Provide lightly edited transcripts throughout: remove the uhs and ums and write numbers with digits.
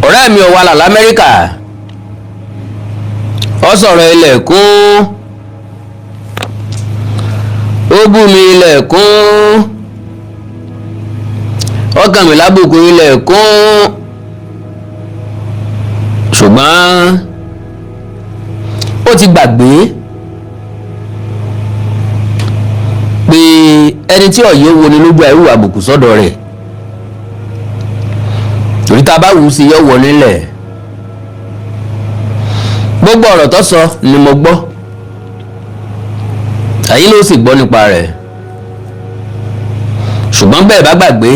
Ọ̀rẹ́ mi ò wà là l'Amẹ́ríkà, ó sọ̀rọ̀ ilẹ̀kùn, ó bú mi ilẹ̀kùn, ó kàn mí lábùkù ilẹ̀kùn, ṣùgbọ́n ó ti gbàgbé pé ẹni tí ọ̀yẹ́ wo ni lójú àìwò àbùkù sọ́dọ̀ rẹ̀, torí tá a bá wù ú sí yọ wọ nílẹ̀. Gbogbo ọ̀rọ̀ tó sọ ni mo gbọ́, ẹ̀yin ló sì gbọ́ nípa rẹ̀. Ṣùgbọ́n bẹ́ẹ̀ bá gbàgbé,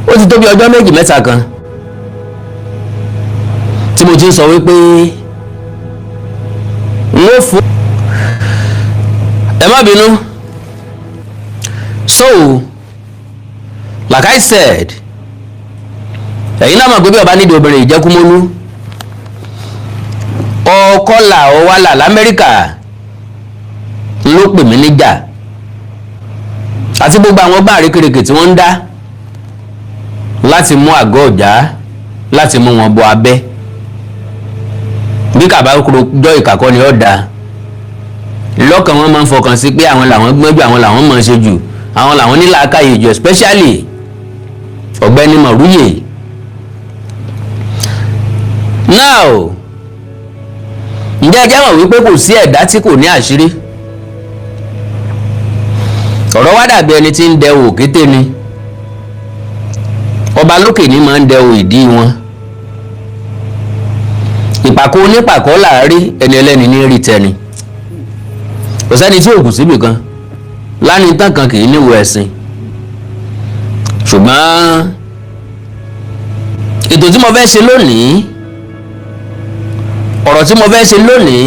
ó ti tó bí ọjọ́ méjì mẹ́ta kan tí mo ti ń sọ wípé n ó fún ẹ má bínú. So like I said, ẹ̀yin náà mọ̀ pé bí ọba nídìí obìnrin ìjẹ́kúmólú, ọkọlà ọwálà l'Amẹ́ríkà ló pè mí níjà àti gbogbo àwọn ọgbà àrékèrèkè tí wọ́n ń dá láti mú àgọ́ ọ̀já, láti mú wọn bọ abẹ́. Bí kàbá jọ ìkàkọ́ ni ó da lọ́kàn, wọn máa ń fọkàn sí pé àwọn làwọn gbọ́n jù, àwọn làwọn mọ̀ ṣe jù, àwọn làwọn ní làákàyè jù, especially ọ̀gbẹ́ni Mọ̀rúyè. Now, ǹjẹ́ ẹ jẹ́ mọ̀ wípé kò sí ẹ̀dá tí kò ní àṣírí? Ọ̀rọ̀ wá dàbí ẹni tí ń dẹ òkété ni. Ọba lókè ní máa ń dẹ ìdí wọn. Ìpàkọ́ onípàkọ́ làárí, ẹni ẹlẹ́ni ní rí tẹni. Kò sẹ́ni tí òkú síbì kan lánìí tán kan kì í níwò ẹ̀sìn. Ṣùgbọ́n ètò tí mo fẹ́ ṣe lónìí, ọ̀rọ̀ tí mo fẹ́ ṣe lónìí,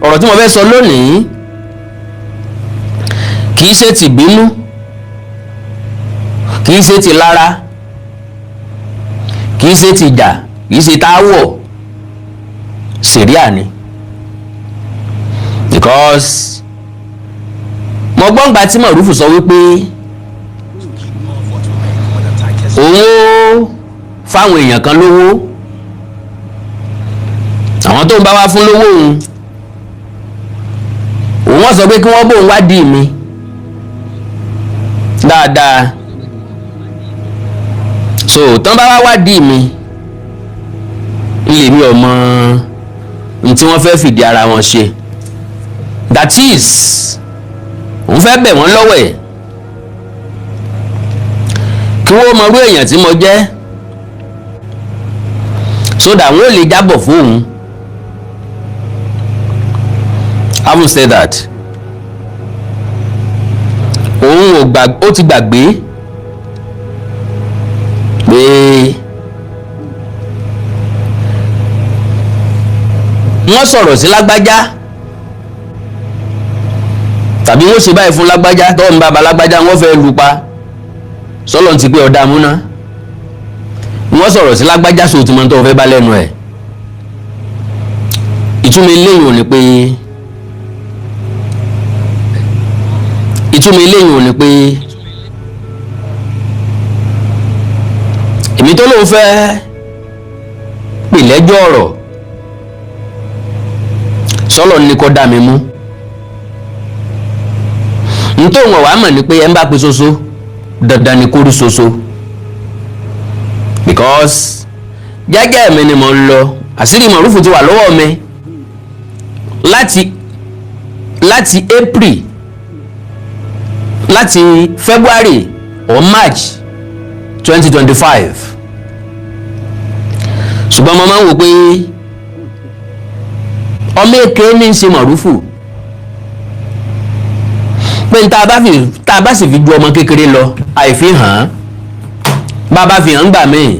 ọ̀rọ̀ tí mo fẹ́ sọ lónìí, kì í ṣe ti bínú, kì í ṣe ti lára, kì í ṣe ti jà, kì í ṣe táwọ̀ sẹ̀ríà ni, because mo gbọ́ngbà tí Mọ̀rúfù sọ wípé òun ó fáwọn èèyàn kan lówó, àwọn tó ń bá wá fún lówó òun, òun wọ́n sọ pé kí wọ́n bóun wádìí mi dáadáa. So tán bá wá wádìí mi, lèmi ọmọ n tí wọ́n fẹ́ fìdí ara wọn ṣe, that is, òun fẹ́ bẹ̀ wọ́n lọ́wọ́ ẹ̀ kí wọ́n mọ irú èèyàn tí mo jẹ́, so that wọ́n lè jábọ̀ fóun. Having said that, òun ò gbà, ó ti gbàgbé pé wọ́n sọ̀rọ̀ sí lágbájá tàbí wọ́n ṣe báyìí fún lágbájá tó ń bá ba lágbájá, wọ́n fẹ́ lù pa sọ́lọ́n ti pé ọ̀dà múná. Wọ́n sọ̀rọ̀ sí lágbájá sóò tí mo tó fẹ́ bá lẹ́nu ẹ̀. Ìtumọ̀ eléyìí ò ní pé, ìtumọ̀ eléyìí ò ní pé èmi tó lóun fẹ́ pè lẹ́jọ́ ọ̀rọ̀ sọ́lọ́ ní kó dá mi mú. Ntòun ọ̀wá mọ̀ ni pé ẹ ń bá pe soso, dandan ni kó rí soso, because jẹ́jẹ́ mi ni mo ń lọ. Àṣírí Mọ̀rúfù ti wà lọ́wọ́ mi láti April, láti February or March 2025. Ṣùgbọ́n mo máa ń wò pé ọmọ èké ní í ṣe Mọ̀rúfù, pé tá a bá sì fi ju ọmọ kékeré lọ, àìfi hàn án, bá a bá fi hàn gbà míì,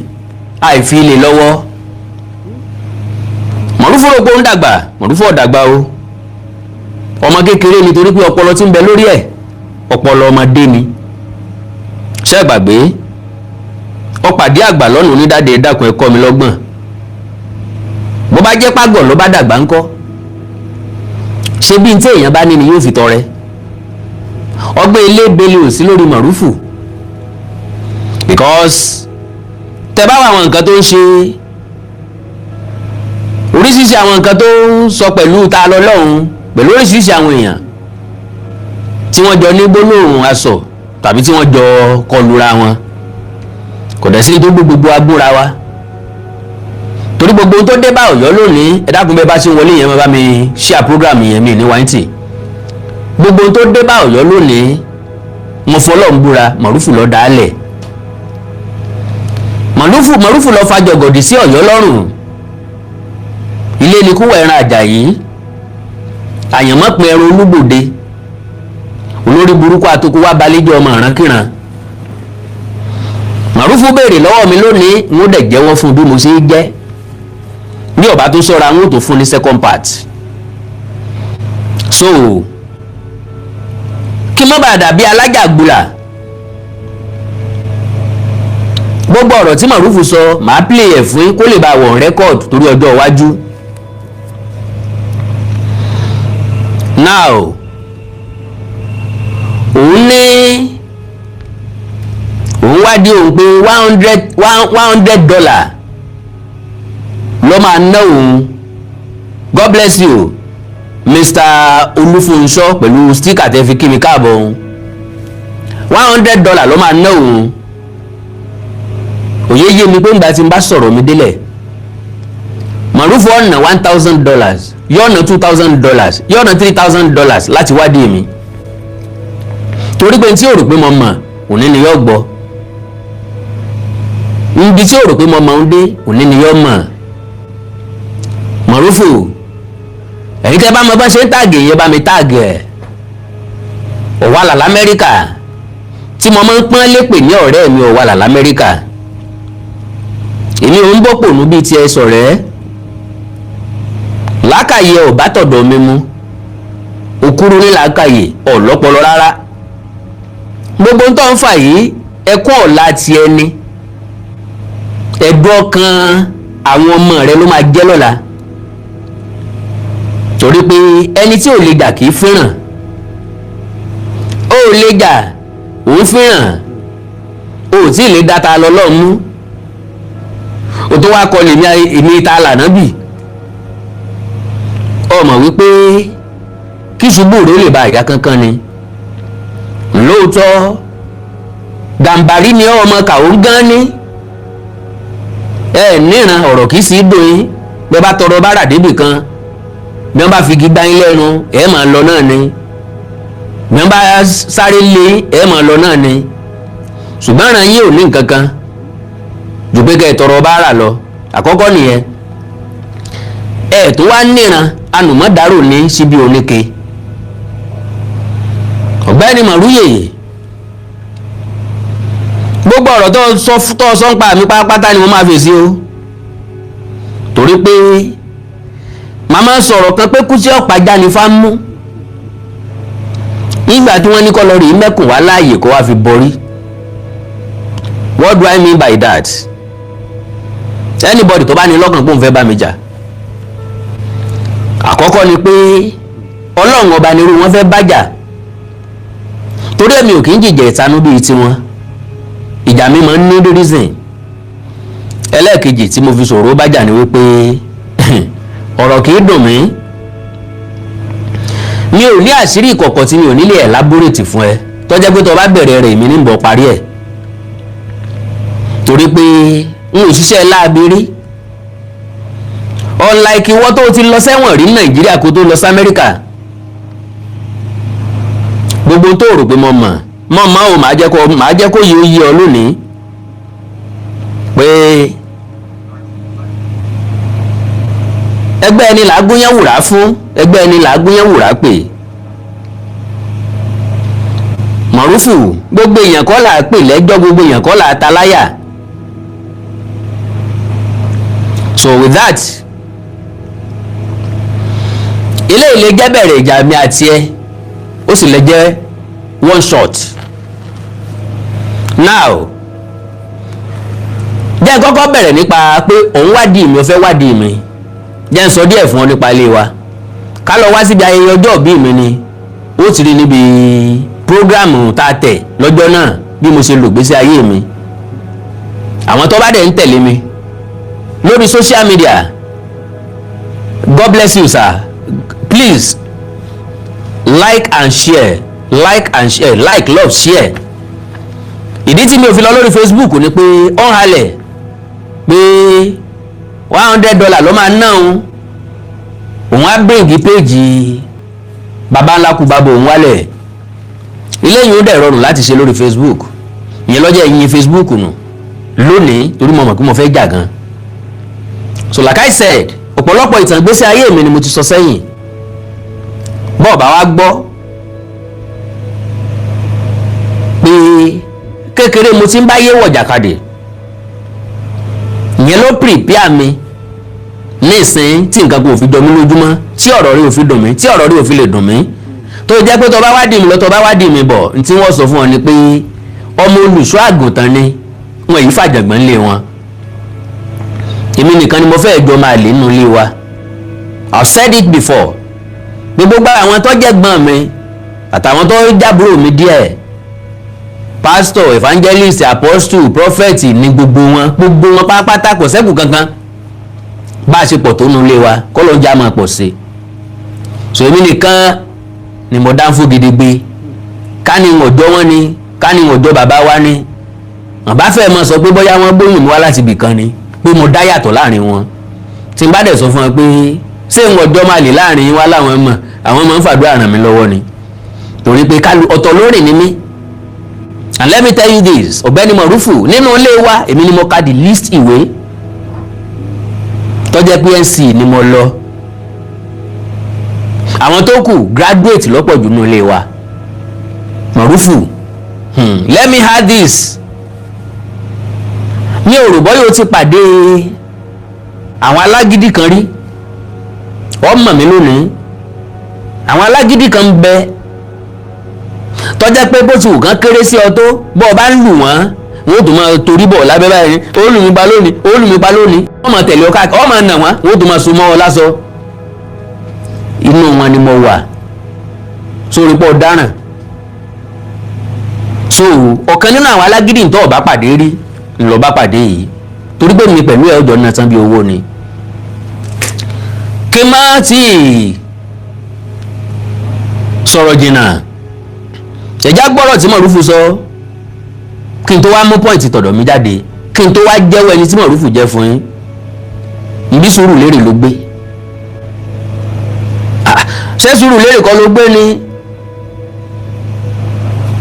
àìfi lè lọ́wọ́. Mọ̀rúfù rò pé ó ń dàgbà, Mọ̀rúfù ò dàgbà o, ọmọ kékeré nítorí pé ọpọlọ tí ń bẹ lórí ẹ̀, ọpọlọ ọmọdé ni. Ṣé gbàgbé ó pàdé àgbà lọ́nà onídàáde, dákun, ẹ̀kọ́ mi lọ́gbọ̀n. Bó bá jẹ́ pàgọ́ ló bá dàgbà ńkọ́? Ṣé bí n tí èèyàn bá ní ni yóò fi tọrẹ? Ọgbẹ́ ilé bele ò sí lórí Mọ̀rúfù, because Tẹ bá wà, àwọn nǹkan tó ń ṣe, oríṣiríṣi àwọn nǹkan tó ń sọ pẹ̀lú ta lọ lọ́hùn, pẹ̀lú oríṣiríṣi àwọn èèyàn tí wọ́n jọ ní gbólóhùn aṣọ tàbí tí wọ́n jọ kọlura wọn, kò dẹ̀ sí tó gbé gbogbo agbóra wa, torí gbogbo ohun tó dé bá Ọ̀yọ́ lónìí. Ẹ dákun, bẹ́ẹ̀ bá ṣe ń wọlé yẹn, máa bá mi share program yẹn mi ní wáńtì. Gbogbo ohun tó dé bá Ọ̀yọ́ lónìí, mo fọlọ́run búra, Mọ̀rúfù ló dálẹ̀. Mọ̀rúfù ló fa jọ̀gọ̀dì sí Ọ̀yọ́ lọ́rùn. Ilé ni kúwọ̀ ẹran Àjàyí, àyànmọ́pin ẹran Olúgbòde, olórí burúkú àtòkù wá balẹ̀jọ́ ọmọ ìrankíran. Mọ̀rúfù béèrè lọ́wọ́ mi lónìí, n ó dẹ̀ jẹ́wọ́ fún bí mo ṣe é jẹ́. Ní ọ̀bá tó sọ́ra, n ó tó fún ní second part. So kí má bàa dàbí alájàgbùlà, gbogbo ọ̀rọ̀ tí Mọ̀rúfù sọ, màá play ẹ̀ fún yín kó lè bá wọ̀ record torí ọjọ́ iwájú. Now, òun ní òun wádìí òun pé $100 ló máa ná òun. God bless you, Mr. Olúfúnṣọ́, pẹ̀lú sticker tẹ́ fi kí mi káàbọ̀. Òun $100 ló máa ná òun. Òye yé mi pé ńgbà tí n bá sọ̀rọ̀ mi délẹ̀, Mọ̀rúfù ọ̀nà $1,000, yọ̀ọ̀nà $2,000, yọ̀ọ̀nà $3,000 láti wádìí mi, torí pé tí o rò pé mo mọ̀, òní ni yóò gbọ́. Ibi tí o rò pé mo mọ̀ ń dé, òní ni yóò mọ̀. Mọ̀rúfù, ẹ̀yin tẹ́ bá mọ bá ṣe ń tag yẹn, bá mi tag ẹ̀. Ọ̀wàlà l'Amẹ́ríkà tí mo máa ń pọ́n lépè ní ọ̀rẹ́ mi, ọ̀wàlà l'Amẹ́ríkà. Èmi ò ń bọ́ pònú bíi tiẹ̀ sọ̀rẹ́. Làákàyè ò bá tọ̀dọ̀ mi mu, òkúrú ní làákàyè, ọ̀lọ́pọlọ rárá. Gbogbo tó ń fà yìí, ẹkún ọ̀la ti ẹni, ẹ̀dùn ọkàn àwọn ọmọ rẹ ló máa jẹ́ lọ́la, torí pé ẹni tí ò lè jà kì í fẹ́ràn. Ó lè jà, òun fẹ́ràn. Ó tí ì lè dá ta lọ lọ́ọ̀ mú, o tó wá kọ lèmi, èmi ta lànà bì. Ọ mọ̀ wípé kí ṣubú rẹ̀ ó lè ba ìyá kankan ni. Lóòótọ́, Gàǹbàrí ni ọmọ kàó gán ní ẹ níran, ọ̀rọ̀ kìí sí dùn yín. Bẹ́ẹ̀ bá tọrọ bára débì kan, bí wọ́n bá fi igi gbá yín lẹ́nu, ẹ̀ máa lọ náà ni. Bí wọ́n bá sáré lé, ẹ̀ máa lọ náà ni. Ṣùgbọ́n ìran yín ò ní nǹkan kan jù pé kẹ́ ẹ tọrọ bára lọ. Àkọ́kọ́ nìyẹn. Ẹ tó wá níran anùmọ́dárò ní síbi oníke. Ọ̀gbẹ́ni Mọ̀rúyè, gbogbo ọ̀rọ̀ tó sọ, tó sọ ń pa mi pátápátá ni mo máa fèsì o, torí pé màmá sọ̀rọ̀ kan pé kú sí ọ̀pá jáde fámú nígbà tí wọ́n ní kọ́ lọ rí mẹ́kùn wá láàyè kó wá fi borí. What do I mean by that? Anybody tó bá ní lọ́kàn pé òun fẹ́ bá mi jà, àkọ́kọ́ ni pé Ọlọ́run Ọba nírú wọn fẹ́ bájà, torí èmi ò kì í jìjà ìtanú bíi tiwọn. Ìjà mi máa ń ní reason. Ẹlẹ́ẹ̀kejì tí mo fi sọ̀rọ̀ bájà ni wípé ọ̀rọ̀ kì í dùn mí. Mi ò ní àṣírí ìkọ̀kọ̀ tí mi ò nílé elaborate fún ẹ, tó jẹ́ pé tó bá bẹ̀rẹ̀ rẹ̀, èmi ní bọ̀ parí ẹ̀, torí pé n ò ṣiṣẹ́ láabi rí, unlike ìwọ tó ti lọ sẹ́wọ̀n rí ní Nàìjíríà kó tó lọ sí Amẹ́ríkà. Gbogbo tó rò pé mo mọ̀, mo mọ̀ o. Màá jẹ́ kó yí ó yí ọ lónìí pé ẹgbẹ́ ẹni là á gúnyán wùrà fún, ẹgbẹ́ ẹni là á gúnyán wùrà pè. Mọ̀rúfù, gbogbo èèyàn kọ́ là á pè lẹ́jọ́, gbogbo èèyàn kọ́ là á ta láyà. So with that, eléyìí lè jẹ́ bẹ̀rẹ̀ ìjà mi àti ẹ, ó sì lè jẹ́ one shot. Now, jẹ́ n kọ́kọ́ bẹ̀rẹ̀ nípa pé òun wádìí mi, ó fẹ́ wádìí mi. Jẹ́ n sọ díẹ̀ fún ọ nípa ilé wa. Ká lọ wá síbi ayẹyẹ ọjọ́ ìbí mi ni ó ti rí níbi program tá a tẹ̀ lọ́jọ́ náà bí mo ṣe lò gbésí ayé mi. Àwọn tó bá dẹ̀ ń tẹ̀lé mi lórí social media, God bless you, sir. Please like and share, like and share, like, love, share. Ìdí tí mi ò fi lọ lórí Facebook ni pé ó ń halẹ̀ pé $100 ló máa ná òun, òun á bring page baba ńlá kú bàbá òun wálẹ̀. Ilé yìí ó dẹ̀ rọrùn láti ṣe lórí Facebook. Ìyẹn lọ́jọ́ ìyìn Facebook nù lónìí, torí mo mọ̀ pé mo fẹ́ jà gan. So like I said, ọ̀pọ̀lọpọ̀ ìtàn ìgbésí ayé mi ni mo ti sọ sẹ́yìn. Bọ́ọ̀ bá wa gbọ́ pé kékeré mo ti ń bá yé wọ̀jàkadì, ìyẹn ló prepare mi nísìn tí nǹkan kò fi jọ mí lójúmọ́, tí ọ̀rọ̀ rí ò fi dùn mí, tí ọ̀rọ̀ rí ò fi lè dùn mí, tó jẹ́ pé tó bá wá dì mí lọ, tó bá wá dì mí bọ̀, ní tí wọ́n sọ fún ọ ni pé ọmọ olùṣọ́ àgùntàn ni wọn yìí fàjàgbọ́n lé wọn. Èmi nìkan ni mo fẹ́ jọ máa lè nínú ilé wa. I've said it before pé gbogbo àwọn tó jẹ́ gbọ́n mi àtàwọn tó jábúrò mi díẹ̀, pastor, evangelist, apostle, prophet ní gbogbo wọn, gbogbo wọn pátápátá, kò sẹ́kù kankan. Bá a ṣe pọ̀ tó nínú ilé wa kọ́ ló ń já máa pọ̀ sí i. So èmi nìkan ni mo dá fún gidigbe. Ká ní ọjọ́ wọn ni, ká ní ọjọ́ bàbá wa ni, wọn bá fẹ́ mọ sọ pé bóyá wọ́n gbóyún mi wá láti ibì kan ni, pé mo dá yàtọ̀ láàrin wọn. Tí n bá dẹ̀ sọ fún wọn pé ṣé ń ọjọ́ máa lè láàrin wa, láwọn mọ̀, àwọn máa ń fàdúrà ràn mí lọ́wọ́ ni, torí pé kálu ọ̀tọ̀ lórí ni mí. And let me tell you this, ọ̀gbẹ́ni Mọ̀rúfù, nínú ilé wa, èmi ni mo ka the least ìwé, tó jẹ́ pé NCE ni mo lọ. Àwọn tó kù, graduate lọ́pọ̀ jù nínú ilé wa. Mọ̀rúfù, let me add this: mi ò rò bọ́yọ̀ o ti pàdé àwọn alágídí kan rí. Ọmọ mi lónìí, àwọn alágídí kan ń bẹ tó jẹ́ pé bó ti wù kán kéré sí ọ tó, bó o bá ń lù wọ́n, wọ́n ó tún máa torí bọ̀ lábẹ́ báyìí: ó lù mí pa lónìí, ó lù mí pa lónìí. Wọ́n máa tẹ̀lé ọ káàkiri, wọ́n máa nà wọ́n, wọ́n ó tún máa so mọ́ ọ lásọ. Inú wọn ni mo wà sórí pọ̀ dáràn. So ọ̀kan nínú àwọn alágídí tó ọba pàdé rí ńlọ bá pàdé yìí, torí pé mi pẹ̀lú ẹ̀ ọjọ́ náà tán bí owó ni. Kí n má tí ì sọ̀rọ̀ jìnnà, ẹ̀já gbọ́rọ̀ tí Mọ̀rúfù sọ kí n tó wá mú point tọ̀dọ̀ mi jáde, kí n tó wá jẹ́wọ́ ẹni tí Mọ̀rúfù jẹ́ fún yín. Ìbí sùúrù lérè ló gbé. Ṣé sùúrù lérè kọ́ ló gbé ni?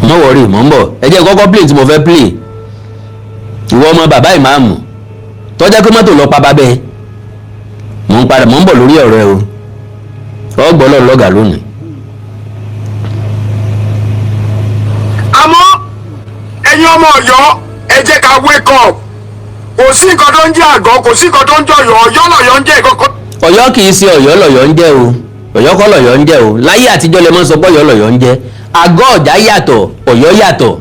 Mọ̀ wọ̀rí, mọ̀ ń bọ̀. Ẹ jẹ́ kọ́kọ́ play tí mo fẹ́ play. Ìwọ ọmọ bàbá ìmáàmù tó jẹ́ pé mọ́tò lọ pa bábẹ́, mò ń padà, mò ń bọ̀ lórí ọ̀rọ̀ ẹ o. Ọgbọ́n lọ lọ́gàá lónìí. Àmọ́ ẹ̀yin ọmọ Ọ̀yọ́, ẹ jẹ́ ká wake up. Kò sí nǹkan tó ń jẹ́ àgọ́, kò sí nǹkan tó ń jẹ́ Ọ̀yọ́. Ọ̀yọ́ lọ̀yọ́ ń jẹ́ ìkọ̀kọ̀. Ọ̀yọ́ kì í ṣe Ọ̀yọ́ lọ̀yọ́ ń jẹ́ o. Ọ̀yọ́ kọ́ lọ̀yọ́ ń jẹ́ o. Láyé àtijọ́ lẹ mọ́ sọ pé Ọ̀yọ́ lọ̀yọ́ ń jẹ́. Àgọ́ Ọ̀já yàtọ̀, Ọ̀yọ́ yàtọ̀.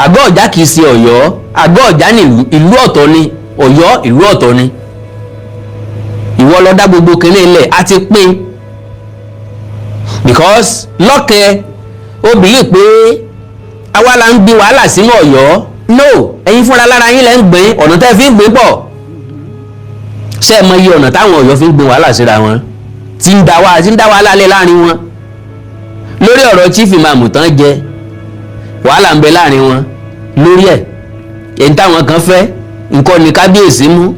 Àgọ́ Ọ̀já kì í ṣe Ọ̀yọ́. Àgọ́ Ọ̀já ní ìlú ọ̀tọ̀ ni. Ọ̀yọ́ ìlú ọ̀tọ̀ ni. Ìwọ lọ dá gbogbo kinní ilẹ̀ á ti pín, because lọ́kẹ́ ó believe pé àwa la ń gbin wàhálà sínú Ọ̀yọ́. No, ẹ̀yin fúnra lára yín lẹ́ ń gbìn. Ọ̀nà tẹ́ fi ń gbìn pọ̀. Ṣé ẹ mọ iye ọ̀nà táwọn Ọ̀yọ́ fi ń gbin wàhálà síra wọn, tí ń dá wàhálà lé láàrin wọn? Lórí ọ̀rọ̀ chief imam tán jẹ, wàhálà ń bẹ láàrin wọn lórí ẹ̀. Èyí táwọn kan fẹ́ nǹkan ní kábíyèsí mú,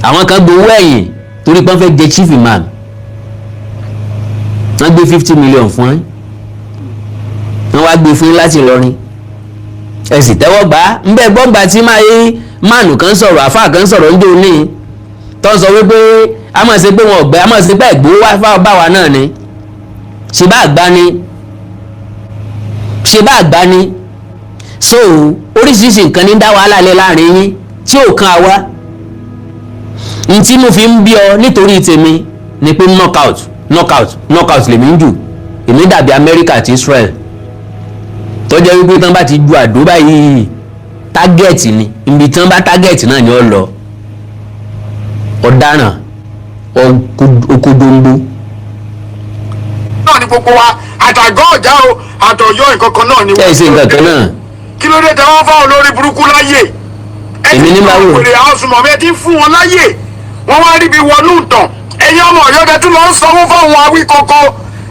àwọn kan gbowó ẹ̀yìn torí pé wọ́n fẹ́ jẹ chief imam. Wọ́n gbé 50 million fún ẹ, wọ́n wá gbé fún yín láti Ìlọrin, ẹ sì tẹ́wọ́ gbà á. Ń bẹ́ gbọ́ngbà tí máa yé máàlù kan sọ̀rọ̀, àfáà kan sọ̀rọ̀ ń dé òní tó ń sọ wípé a máa ṣe pé wọn ò gbẹ, a máa ṣe pé ẹ̀gbó wá bá wa náà ni. Ṣe bá àgbá ni, ṣe bá àgbá ni. So oríṣiríṣi nǹkan ní dá wàhálà lẹ láàrin yín tí ò kan àwa. N tí mo fi ń bí ọ nítorí tèmi ni pé knockout, knockout, knockout lèmi ń jù. Èmi dàbí Amẹ́ríkà àti Israel, tó jẹ́ wípé tán bá ti ju àdó báyìí, target ni. Ibi tán bá target náà ni ó lọ. Ọ̀daràn okodombo. Náà ni gbogbo wa, àtàgọ́ Ọ̀já o, àtọ̀yọ́, nǹkan kan náà ni. Ẹ ṣe nǹkan kan náà. Kí ló dé tẹ wọ́n fáwọn olórí burúkú láyè? Ẹ ti Èmi ní fún báwo? àwọn wèrè àwọn sùnmọ̀mí, ẹ ti ń fún wọn láyè, wọ́n wá ríbi wọnú ìtàn. Ẹ̀yin ọmọ Ọ̀yọ́ tẹ tún lọ ń sanwó fáwọn Awíkoko,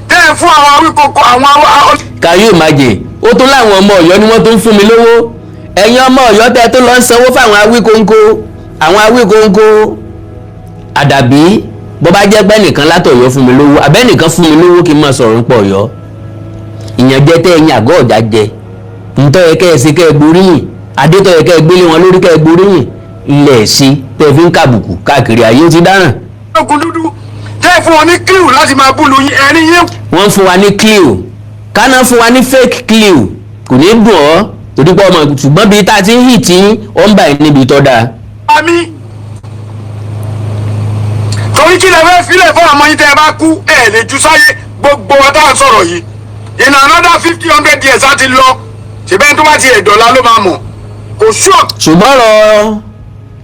tẹ́ ẹ fún àwọn Awíkoko àwọn Can you imagine? Ó tún láwọn ọmọ Ọ̀yọ́ ni wọ́n tún ń fún mi lówó. Ẹ̀yin ọmọ Ọ̀yọ́ tẹ́ tó lọ ń sanwó fáwọn Awíkóńkó, àwọn Awíkóńkó. Àdàbí bó bá jẹ́ pé nìkan látọ̀yọ́ fún mi lówó, àbẹ́nìkan fún mi lówó kí n máa sọ̀rọ̀ nípa Ọ̀yọ́. Ìyànjẹ tẹ́ ẹ̀yin àgọ́ ọ̀já jẹ, ntọ́ yẹ kẹ́ ẹ ṣe, kẹ́ ẹ gboríyìn adé tọ́ yẹ kẹ́ ẹ gbélé wọn lórí, kẹ́ ẹ gboríyìn ilẹ̀ ṣe tẹ́ ẹ fi ń kàbùkù káàkiri ayé, ó ti dáràn. Ogun dúdú tẹ́ ẹ fún wọn ní clue láti máa búlu yín, ẹ̀rín yín. Wọ́n fún wa ní clue, káná fún wa ní fake clue, kò ní dùn ọ́ torí pé ọmọ, ṣùgbọ́n bíi tá a ti ń hì tí ó ń bà ẹ́ níbi tó dáa. Àmì torí kí lẹ fẹ́ filẹ̀ fún ọmọ yín tẹ́ ẹ bá kú? Ẹ lè ju sáyé. Gbogbo wa tá à ń sọ̀rọ̀ yìí, in another 50, 100 years á ti lọ. Ṣùgbọ́n tó bá ti ẹ̀dọ̀la ló máa mọ̀, kò sure. Ṣùgbọ́n ọ̀rọ̀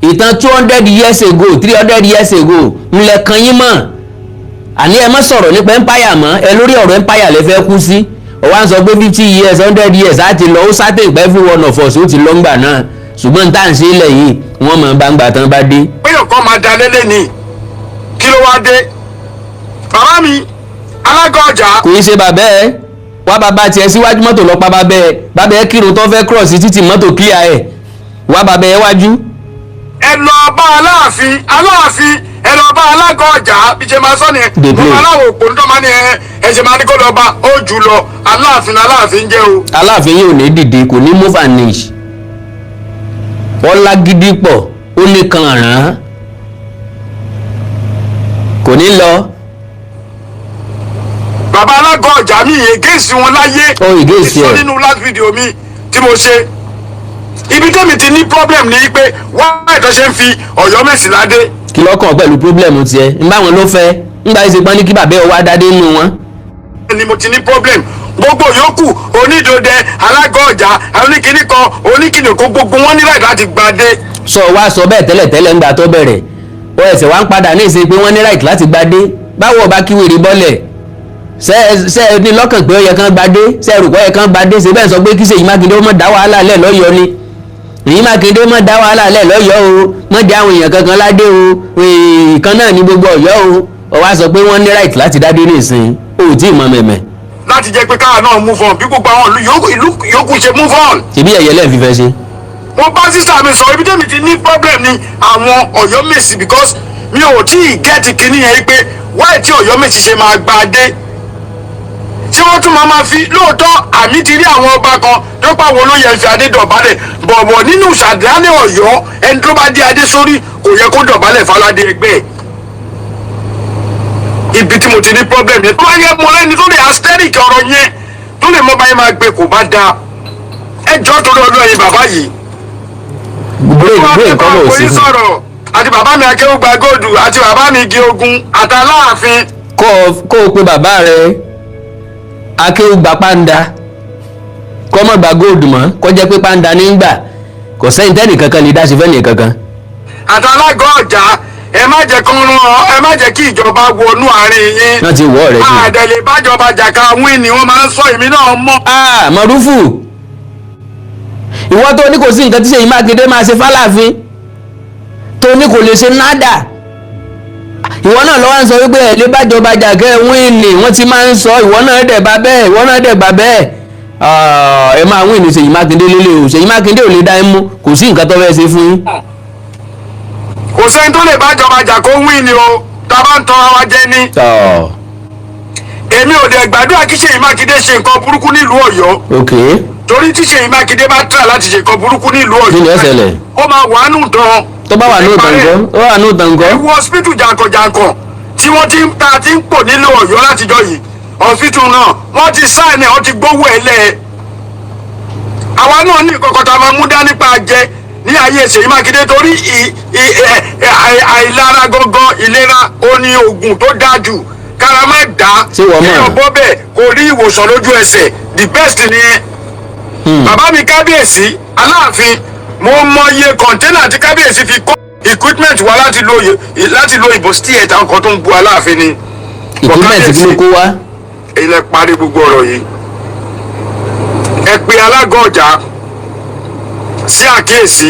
ìtàn 200 years ago, 300 years ago, ńlẹ̀ kan yín mọ̀. Àní ẹ má sọ̀rọ̀ nípa empire mọ́. Ẹ lórí ọ̀rọ̀ empire lẹ fẹ́ kú sí. Ó wá ń sọ pé 50 years, 100 years á ti lọ. Ó sátẹ̀ ìpẹ́ every one of us ó ti lọ ńgbà náà, ṣùgbọ́n tá à ń ṣe ilẹ̀ yìí, wọ́n mọ̀ bá ń gbà tán bá dé. Pé ọ̀kan máa da lélẹ̀ ní kí ló wá dé, bàbá mi alága ọjà? Kò í ṣe bàbá ẹ wá, bàbá tiẹ̀ síwájú, mọ́tò lọ pa bàbá ẹ. Bàbá ẹ kírun tó fẹ́ cross títì, mọ́tò clear ẹ wá, bàbá ẹ wájú. Ẹ lọ bá Aláàfin, Aláàfin, ẹ lọ bá alága ọjà. Bí ṣe máa sọ nìyẹn. Dey Mo play. máa láwọn òpó nítorí máa ní ẹ ẹ ṣe máa ní kó lọ bá ó jù lọ. Aláàfin, Aláàfin jẹ́ o. Aláàfin yóò ní dìde, kò ní move an inch. Wọ́n lágídí pọ̀, ó ní kan ràn án, kò ní lọ. Bàbá alága ọjà mi against wọn láyé. Ó against Mo sọ ẹ. nínú last video mi tí mo ṣe, ibi tẹ́mi ti ní problem ni pé wá ìtọ́ ṣe ń fi Ọ̀yọ́mèsì ládé. Kí lọ́kàn pẹ̀lú problem tiẹ̀ ń bá wọn ló fẹ́ ń gbà ṣe pọ́n ní kí bàbá ẹ wá dádé nù wọn. Ni mo ti ní problem. Gbogbo yòókù, onídòdẹ, alága ọjà, oníkìní kan, oníkìní kó, gbogbo wọn ní right láti gbadé. Sọ wá sọ bẹ́ẹ̀ tẹ́lẹ̀tẹ́lẹ̀ ńgbà tó bẹ̀rẹ̀, ó ẹsẹ̀ wá ń padà ní ìsìn pé wọ́n ní right láti gbadé. Báwo ọba kí wèrè bọ́lẹ̀ ṣe ṣe ẹ ní lọ́kàn pé ó yẹ kán gbadé? Ṣe ẹ rò pé ó yẹ kán gbadé? Ṣe bẹ́ẹ̀ sọ pé kí Ṣèyí Mákindé ó mọ̀ dá wàhálà lẹ̀ lọ́yọ̀ọ́ ni? Ṣèyí Mákindé mọ̀ dá wàhálà lẹ̀ lọ́yọ̀ọ́ o, mọ̀ dé àwọn èèyàn kankan ládé o, ìkan náà ní gbogbo Ọ̀yọ́ o. Ó wá sọ pé wọ́n ní right láti dádé ní ìsìn, o ò tí ì mọ mẹ̀mẹ̀. Láti jẹ́ pé káwa náà move on bí gbogbo àwọn ìlú yòókù ṣe move on. Ṣebí ẹ̀yẹ lẹ́ẹ̀ fífẹ́ ṣe. Mo bá sísá mi sọ, ibi tẹ́mi ti ní problem ni àwọn Ọ̀yọ́mèsì, because mi ò tí ì get kinní yẹn pé wáyé tí Ọ̀yọ́mèsì ṣe máa gba dé, tí wọ́n tún máa ma fi. Lóòótọ́, àmì ti rí àwọn ọba kan tó pa àwọn olóyè fi adé dọ̀bálẹ̀ bọ̀bọ̀. Nínú ìṣàdálẹ̀ Ọ̀yọ́, ẹni tó bá dé adé sórí kò yẹ kó dọ̀bálẹ̀ faládé ẹgbẹ́ ẹ̀. Ibi tí mo ti ní problem yẹn, tó bá yẹ mo lẹ́ni tó lè asteric ọ̀rọ̀ yẹn, tó lè mọ báyìí máa gbé, kò bá dáa. Ẹ jọ́, torí ọdún ẹ̀yin bàbá yìí, Brain, brain kọ́ bọ̀ sí kò ní fún. sọ̀rọ̀ àti bàbá mi akéwùgbà góòdù àti bàbá mi igi ogun àtàláàfin. Kó o pe bàbá rẹ akéwùgbà pàǹdà, kọ́ mọ̀ gba góòdù mọ́, kó jẹ́ pé pàǹdà ní ń gbà. Kò sẹ́yìn tẹ́nì kankan lè dá sí fẹ́nì kankan. Àtàlágọ́ ọjà, ẹ má jẹ́ kán rán ọ, ẹ má jẹ́ kí ìjọba wọnú àárín yín. Wọ́n ti wọ́ ọ̀rẹ́ jù. Àdẹ̀lẹ̀ bájọba jàkà wín ni wọ́n máa ń sọ, èmi náà mọ̀. Ah, Mọ̀rúfù, ìwọ tó ní kò sí nǹkan tí Ṣèyí Mákindé máa ṣe fáláàfin, tó ní kò lè ṣe nádà, ìwọ náà lọ́wọ́ ń sọ wípé ẹ̀ lè bájọba jàkẹ́ win ni wọ́n ti máa ń sọ. Ìwọ náà dẹ̀ bá bẹ́ẹ̀, ìwọ náà dẹ̀ bá bẹ́ẹ̀. Ah, ẹ máa win ní Ṣèyí Mákindé lélẹ̀ o. Ṣèyí Mákindé ò lè dá ẹ mú, kò sí nǹkan tó fẹ́ ṣe fún yín. Kò sẹ́ni tó lè bájọba jà kó win ni o, tá a bá ń tọra wa jẹ ni. Tọ́. Èmi ò dẹ̀ gbàdúrà kí Ṣèyí Mákindé ṣe nǹkan burúkú nílùú Ọ̀yọ́. Torí tí Ṣèyí Mákindé bá tà láti ṣe nǹkan burúkú nílùú Ọ̀yọ́, Kí ni ó ṣẹlẹ̀? ó máa wà nù tán. Tó bá wà ní òtàn ńkọ́? Ó wà ní òtàn ńkọ́? Ẹ wo hospital jàǹkànjàǹkàn tí wọ́n ti ń ta ti ń pò nílùú Ọ̀yọ́ látijọ́ yìí. Hospital náà, wọ́n ti sign ẹ̀, wọ́n ti gbówó ẹ̀ lẹ̀. Àwa náà ní nǹkan kan tá a máa mú dání pa jẹ ní ayé Ṣèyí Mákindé, torí àìlára gangan ìlera ó ní oògùn tó dáa jù kára má dá. Ṣé wọ́n mọ̀? Kéèyàn bọ́ bẹ́ẹ̀ kò rí ìwòsàn lójú ẹsẹ̀, the best nìyẹn. Bàbá mi kábíyèsí Aláàfin, mo mọ iye container tí kábíyèsí fi kó equipment wá láti lo ìbò sí ẹ̀ta nǹkan tó ń bu Aláàfin ni. Equipment kí ló kó wá? Ilẹ̀ parí gbogbo ọ̀rọ̀ yìí, ẹ pe alága ọjà. Sí àkíyèsí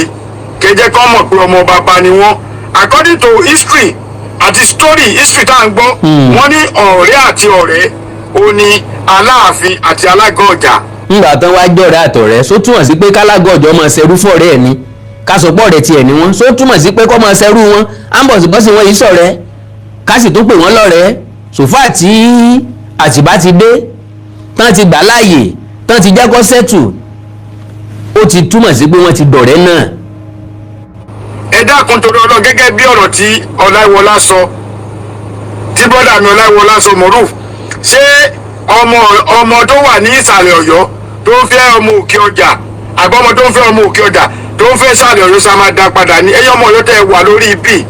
kẹjẹ kọ́ mọ̀ pé ọmọ bàbá ni wọ́n. According to history àti story history tá à ń gbọ́, wọ́n ní ọ̀rẹ́ àti ọ̀rẹ́ ó ní Aláàfin àti Alága Ọjà. Ńgbà tán wá jọ̀rẹ́ àtọ̀rẹ́, só túmọ̀ sí pé kálágọ̀ ọ̀jọ́ máa ṣerú fọ̀rẹ́ ẹ̀ ni? Ká sọ pọ̀ rẹ̀ tiẹ̀ ni wọ́n, só túmọ̀ sí pé kọ́ máa ṣerú wọn? Á ń bọ̀sibọ́sí wọn yìí sọ̀rẹ́, ká sì tún pè wọ́n lọ́rẹ̀ẹ́. Sòfà tí Àtìbá ti dé tán, ti gbà láàyè tán, ti jẹ́ kó settle, ó ti túmọ̀ sí pé wọ́n ti dọ̀rẹ́ náà. Ẹ dákun, torí ọlọ́, gẹ́gẹ́ bí ọ̀rọ̀ tí Ọláìwọlá sọ, tí bọ́dà mi Ọláìwọlá sọ, Moruf, ṣé ọmọ ọmọ tó wà ní ìsàlẹ̀ Ọ̀yọ́ tó ń fẹ́ ọmọ òkè ọjà, àbọ̀ ọmọ tó ń fẹ́ ọmọ òkè ọjà tó ń fẹ́ ìsàlẹ̀ Ọ̀yọ́, sá máa dá padà ní? Ẹ̀yọ́ ọmọ Ọ̀yọ́ tẹ́ ẹ wà lórí ibi,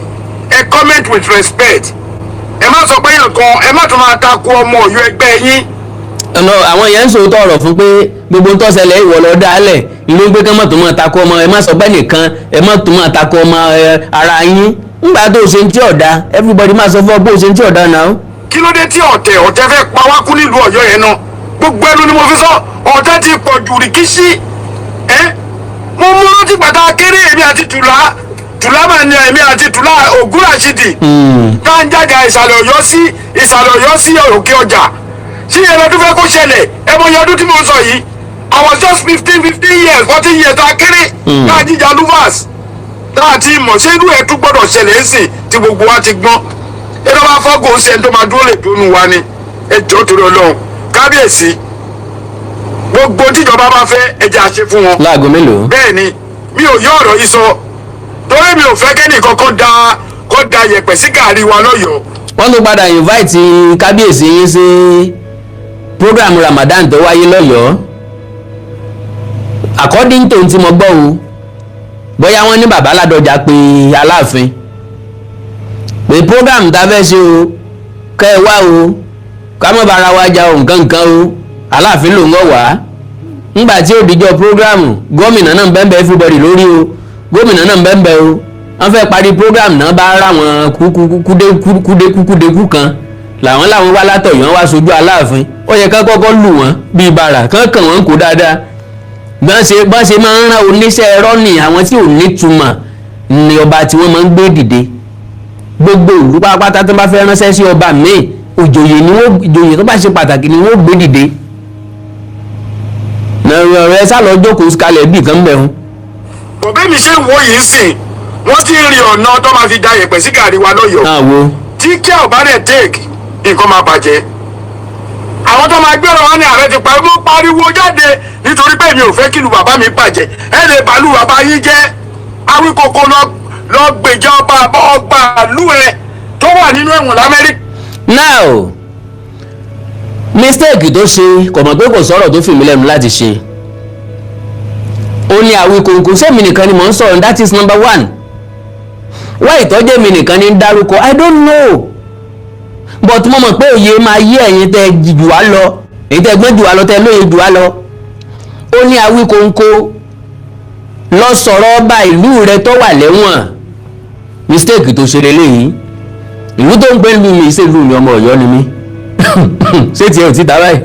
ẹ comment with respect. Ẹ má sọ pé yàn kan, ẹ má tún máa takò ọmọ Ọ̀yọ́ ẹgbẹ́ yín. Ọ̀nà àwọn yẹn ń sòótọ́ ọ̀rọ̀ fún pé gbogbo ń tọ́sẹ̀lẹ̀ ìwọ lọ dálẹ̀ ló ń gbé kán mọ̀ tó máa takò ọmọ. Ẹ má sọ bẹ́ẹ̀ nìkan, ẹ má tó máa takò ọmọ ẹ, ara yín. Ńgbà tó o ṣe ń tí ọ̀dà, everybody máa sọ fún ọ bó o ṣe ń tí ọ̀dà náà. Kí ló dé tí ọ̀tẹ̀ fẹ́ pa wá kú nílùú Ọ̀yọ́ yẹn náà? Gbogbo ẹnu ni mo fi sọ, ọ̀tẹ̀ ti pọ̀ jù rìkíṣí. Ẹ́ mo mú rántí pàtàkì kéré, èmi àti Tùlá, Tùlá mà ní, èmi àti Tùlá Ògúnràṣídì, tá ń jàjà ìsàlẹ̀ Ọ̀yọ́ sí ìsàlẹ̀ Ọ̀yọ́ sí òkè ọjà sí yẹn lọ́dún fẹ́ kó ṣẹlẹ̀. Ẹ mọ iye ọdún tí mo sọ yìí? I was just 15 years, 14 years, tá a kéré, tá a jíjà luvas, tá a ti mọ̀. Ṣé irú ẹ̀ tún gbọ́dọ̀ ṣẹlẹ̀ ń sìn tí gbogbo wa ti gbọ́n? Ẹ tó bá fọ́gùn ṣe, ẹni tó máa dúró lè dúnú wa ni. Ẹ jọ̀ọ́, torí Ọlọ́run, kábíyèsí, gbogbo tíjọba bá fẹ́, ẹ jẹ́ àṣẹ fún wọn. Láago mélòó? Bẹ́ẹ̀ ni, mi ò yọ ọ̀rọ̀ yìí sọ torí mi ò fẹ́ kẹ́nì kankan da kó da yẹ̀pẹ̀ sí gàrí wa lọ́yọ̀ọ́. Wọ́n tún padà invite kábíyèsí yín sí program Ramadan tó wáyé lọ́yọ̀ọ́. According to tí mo gbọ́ o, bóyá wọ́n ní bàbá Ládọjà pé Aláàfin pé program tá a fẹ́ ṣe o, kẹ́ ẹ wá o, ká má bára wa jà o, nǹkan nǹkan o. Aláàfin ló ń wọ̀ wá. Ńgbà tí ó dijọ́ program, gómìnà náà ń bẹ́ẹ̀ bẹ́ẹ̀, everybody lórí o, gómìnà náà ń bẹ́ẹ̀ bẹ́ẹ̀ o. Wọ́n fẹ́ parí program náà, bá ráwọn kúdékú kúdékú kan làwọn wá látọ̀yọ́ wá sojú Aláàfin. Ó yẹ ká kọ́kọ́ lù wọ́n bíi bàrà kán kàn wọ́n kó dáadáa. Bọ́n ṣe máa ń rán oníṣẹ́ ẹ̀rọ ní àwọn tí ò nítumọ̀ ní ọba tí wọ́n máa ń gbé dìde. Gbogbo ìlú pátápátá tó bá fẹ́ ránṣẹ́ sí ọba míì, òjòyè ni wọ́n, ìjòyè tó bá ṣe pàtàkì ni wọ́n gbé dìde. Ọ̀rẹ́ sá lọ jókòó kalẹ̀ bíi kan bẹ̀ wọn. Bọ̀bẹ́ mi ṣe ń wo yìí sìn, wọ́n ti ń rin ọ̀nà tó máa fi da yẹ̀pẹ̀ sí gàrí wa lọ́yọ̀ọ́. Náà wo. Tí kí ọ̀ bá dẹ̀ take, nǹkan máa bàjẹ́. Àwọn tó máa gbéra wọn ní ààrẹ ti pariwo pariwo jáde nítorí pé mi ò fẹ́ kí ìlú bàbá mi bàjẹ́. Ẹ lè bàlú bàbá yín jẹ́. Awíkoko lọ lọ gbèjà ọba ọgbà ìlú ẹ tó wà nínú ẹ̀wọ̀n l'Amẹ́ríkà. Now, mistake tó ṣe, kò mọ̀ pé kò sọ̀rọ̀ tó fìmí lẹ́nu láti ṣe. Ó ní Awíkonko, sẹ́mi nìkan ni mò ń sọ̀rọ̀? That is number one. Wá ìtọ́jú mi nìkan ní dárúkọ, I don't know, but mo mọ̀ pé òye máa yé ẹ̀yin tẹ́ jù wá lọ, èyí tẹ́ gbọ́n jù wá lọ, tẹ́ lóye jù wá lọ. Ó ní Awíkonko lọ sọ̀rọ̀ ọba ìlú rẹ tó wà lẹ́wọ̀n. Mistake tó ṣe lélẹ́yìí, ìlú tó ń pè lù mí, ṣe lù mí, ọmọ Ọ̀yọ́ ni mí. Ṣé tiẹ̀ ò ti ta báyìí?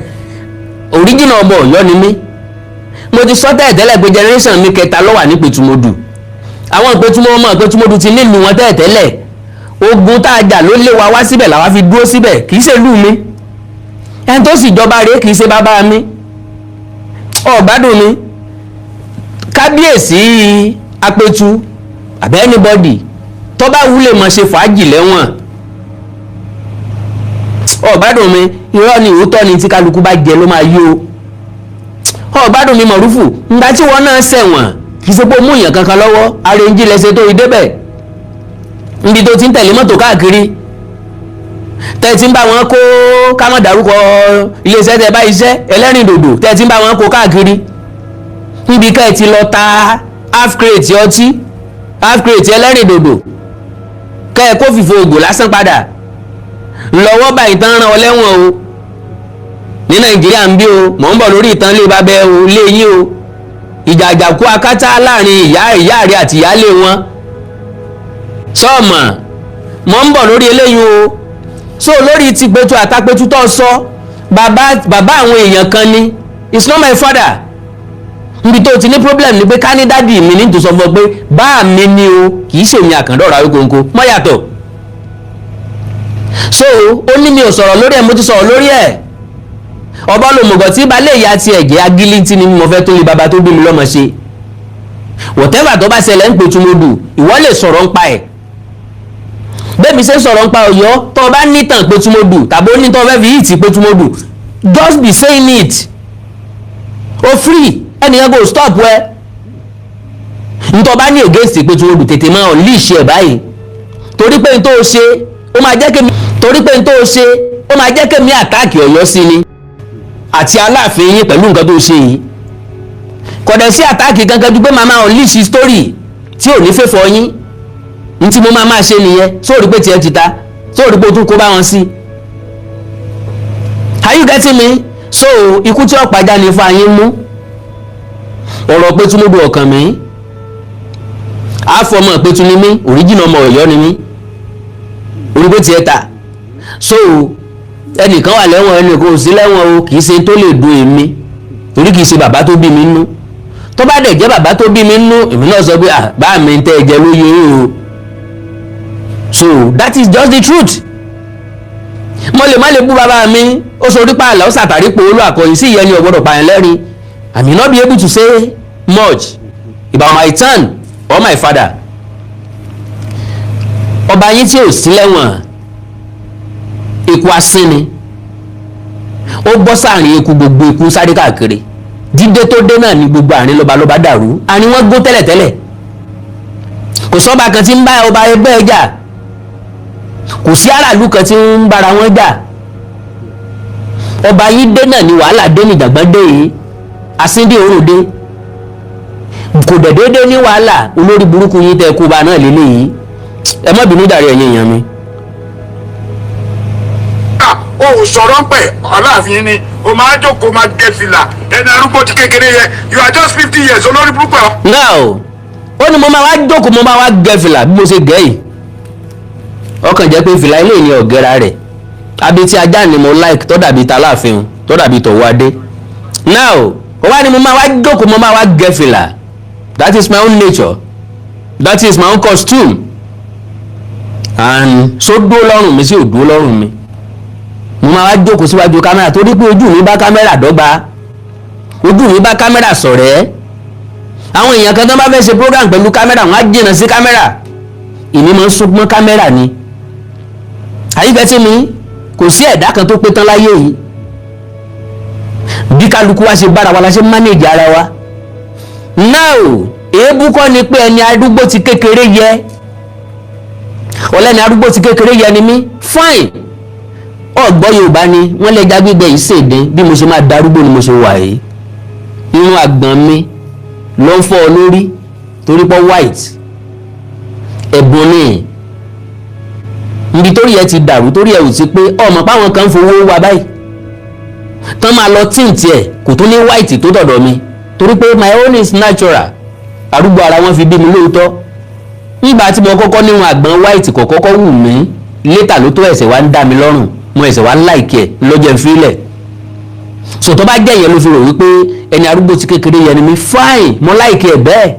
Original ọmọ Ọ̀yọ́ ni mí. Mo ti sọ tẹ́lẹ̀tẹ́lẹ̀ pé generation mi kẹta ló wà ní Ìpẹ̀tùmọdù. Àwọn Ìpẹ̀tùmọ̀, ọmọ Ìpẹ̀tùmọdù ti nílùú wọn tẹ́lẹ̀tẹ́lẹ̀. Ogun tá a jà ló lé wa wá síbẹ̀, làwa fi dúró síbẹ̀. Kì í ṣe ìlú mi, ẹni tó sì jọba rèé kì í ṣe bàbá mi. Ọ̀gbádùn mi, kábíyèsí Apẹ̀tù àbẹ́ anybody tó bá wúlè mọ̀ ṣe fàájì lẹ́wọ̀n. Ọ̀gbádùn mi, irọ́ ni, òótọ́ ni, tí kálukú bá jẹ ló máa yó. Ọ̀gbádùn mi, Mọ̀rúfù, ǹgbà tí wọ́n náà ṣẹ̀wọ̀n, kì í ṣe pé ó mú èèyàn kankan lọ́wọ́, arẹ́njí lẹ́sẹ̀ tó rí débẹ̀ níbi tó ti ń tẹ̀lé mọ́tò káàkiri, tẹ́ ti ń bá wọn kó, ká má dárúkọ iléeṣẹ́ tẹ́ bá iṣẹ́ ẹlẹ́rìn dòdò, tẹ́ ti ń bá wọn kó káàkiri, níbi ká ẹ ti lọ ta half crate ọtí, half crate ẹlẹ́rìn dòdò, kẹ́ ẹ kó fìfo ògò lásán padà lọ́wọ́ báyìí tán rán ọ lẹ́wọ̀n o ní Nàìjíríà ń bí o. Mò ń bọ̀ lórí ìtàn lé babẹ́ o, lé yín o, ìjà àjàkú akátá láàrin ìyá ìyá rẹ àti ìyáálé wọn sọ́ọ̀mọ̀. Mò ń bọ̀ lórí eléyìí o. So lórí ti Pẹ̀tù àtàpẹ̀tù tó sọ, bàbá bàbá àwọn èèyàn kan ni. It's not my father. Níbi tó ti ní problem ni pé ká ní daddy mi ní tòsọ fún ọ pé bá mi ní o, kì í ṣèmi Àkàndọ̀rọ̀ Awíkonko mọ́ yàtọ̀. So ó ní mi ò sọ̀rọ̀ lórí ẹ̀, mo ti sọ̀rọ̀ lórí ẹ̀. Ọba lòmùgọ̀ tí balẹ̀ ìyá tiẹ̀ jẹ́ agilintí ni mo fẹ́ tó lè bàbá tó bí mi lọ́mọ ṣe. Whatever tó bá ṣẹlẹ̀ ń Pẹ̀tùmọdù, ìwọ lè sọ̀rọ̀ ń pa ẹ̀. Bẹ́ẹ̀ mi ṣe ń sọ̀rọ̀ ń pa Ọ̀yọ́, tó o bá nítàn Pẹ̀tùmọdù tàbí ó ní tó o fẹ́ fi yìí ti Pẹ̀tùmọdù, just be saying it. O free, ẹnìkan kò stop ẹ. Ntọ́ bá ní against Pẹ̀tùmọdù, tètè máa unleash ẹ̀ báyìí, torí pé n tó o ṣe ó máa jẹ́ kémi, torí pé n tó o ṣe ó máa jẹ́ kémi attack Ọ̀yọ́ sí ni àti Aláàfin yín pẹ̀lú nǹkan tó ṣe yìí. Kò dẹ̀ sí attack kankan ju pé màá máa unleash story tí ò ní fẹ́fọ́ yín. Ní tí mo máa máa ṣe nìyẹn. Sóòrí pé tiẹ̀ ti ta, sóòrí pé o tún kó bá wọn sí. Are you getting me? So ikú tí ọ̀pá já ní fún ayé mú ọ̀rọ̀ Pẹ̀tùmọdù ọ̀kàn mi. Àfọmọ́ Pẹ̀tù ni mí, original ọmọ Ọ̀yọ́ ni mí. Orí pé tiẹ̀ ta. So ẹnìkan wà lẹ́wọ̀n, ẹnìkan ò sí lẹ́wọ̀n o, kì í ṣe tó lè dùn èmi, torí kì í ṣe bàbá tó bí mi nú. Tó bá dẹ̀ jẹ́ bàbá tó bí mi nú, èmi náà sọ pé, "Ah, bá mi ń tẹ́ ẹ jẹ lóye o." So that is just the truth. Mo lè má lè bú bàbá mi, ó sọ orí pààlà, ó sàtàrí pò olú àkọyìn sí ìyẹn ni ọ̀gbọ́dọ̀ pààyàn lẹ́rìn. I may not be able to say much about my son or my father. Ọba yín tí ò sí lẹ́wọ̀n, eku asín ni ó bọ́ sáàrin eku, gbogbo eku sáré káàkiri. Dídé tó dé náà ni gbogbo àárín lọ́balọ́ba dàrú, àárín wọn gbó tẹ́lẹ̀tẹ́lẹ̀. Kò sọ́ba kan tí ń bá ọba ẹgbẹ́ jà, kò sí aráàlú kan tí ń bára wọn jà. Ọba yín dé náà ni wàhálà dé, ní ìjàngbọ̀n dé yìí, asíndé òrùn dé, kò dẹ̀ déédéé ní wàhálà. Olórí burúkú yín tẹ́ kó ba náà lélẹ́yìí. Ẹ má bínú dàrí, ẹ̀yin èèyàn mi. O ò sọ̀rọ̀ ń pẹ̀ Aláàfin ni o máa jókòó, máa gẹ fìlà ẹni arúgbó ti kékeré yẹ. You are just 50 years, olórí burúkú ẹ̀. Now ó ní mo máa wá jókòó, mo máa wá gẹ fìlà bí mo ṣe gẹ̀ yìí. Ọkàn jẹ́ pé fìlà ilé ní ọ̀gẹ́ra rẹ̀ abetí ajá ni mo like, tó dàbí taláàfin, tó dàbí tọ̀wọ́ adé. Now ó wá ní mo máa wá jókòó, mo máa wá gẹ fìlà. That is my own nature, that is my own costume, and so dúró lọ́rùn mi sí ò dúró lọ́rùn mi. Mo máa wá jókòó síwájú kámẹ́rà torí pé ojú mi bá kámẹ́rà dọ́gba, ojú mi bá kámẹ́rà ṣọ̀rẹ́. Àwọn èèyàn kan tó bá fẹ́ ṣe program pẹ̀lú kámẹ́rà, wọ́n á jìnnà sí kámẹ́rà. Èmi máa ń súnmọ́ kámẹ́rà ni. Àyíkẹ́ tí mi kò sí ẹ̀dá kan tó pé tán láyé yìí. Bí kálukú wa ṣe bára wa la ṣe manage ara wa. Now èébú kọ́ ni pé ẹni arúgbó ti kékeré yẹ, ọlẹ́ni arúgbó ti kékeré yẹ ni mí. Fine, ọ̀gbọ́ Yorùbá ni wọ́n lẹ́ja gbígbẹ yìí ṣèdín. Bí mo ṣe máa darúgbó ni mo ṣe wà yìí. Irun àgbọ̀n mi ló ń fọ́ ọ lórí torí pọ́ white. Ẹ̀bùn ni. Níbi torí ẹ ti dàrú, torí ẹ ò ti pé ọmọ páwọn kan ń fowó wa báyìí tán máa lọ tint ẹ̀, kò tún ní white tó tọ̀dọ̀ mi, torí pé my own is natural. Arúgbó ara wọn fi bí mi lóòótọ́. Nígbà tí mo kọ́kọ́ níwọn àgbọn white, kò kọ́kọ́ wù mí. Later ló tó ẹ̀sẹ̀ wá ń dá mi lọ́rùn, mo ẹ̀sẹ̀ wá ń like ẹ̀ lọ́jọ́ ìfilẹ̀. So tó bá jẹ́ ìyẹn ló fi rò wípé ẹni arúgbó ti kékeré yẹn ni mi, fine, mo like ẹ̀ bẹ́ẹ̀.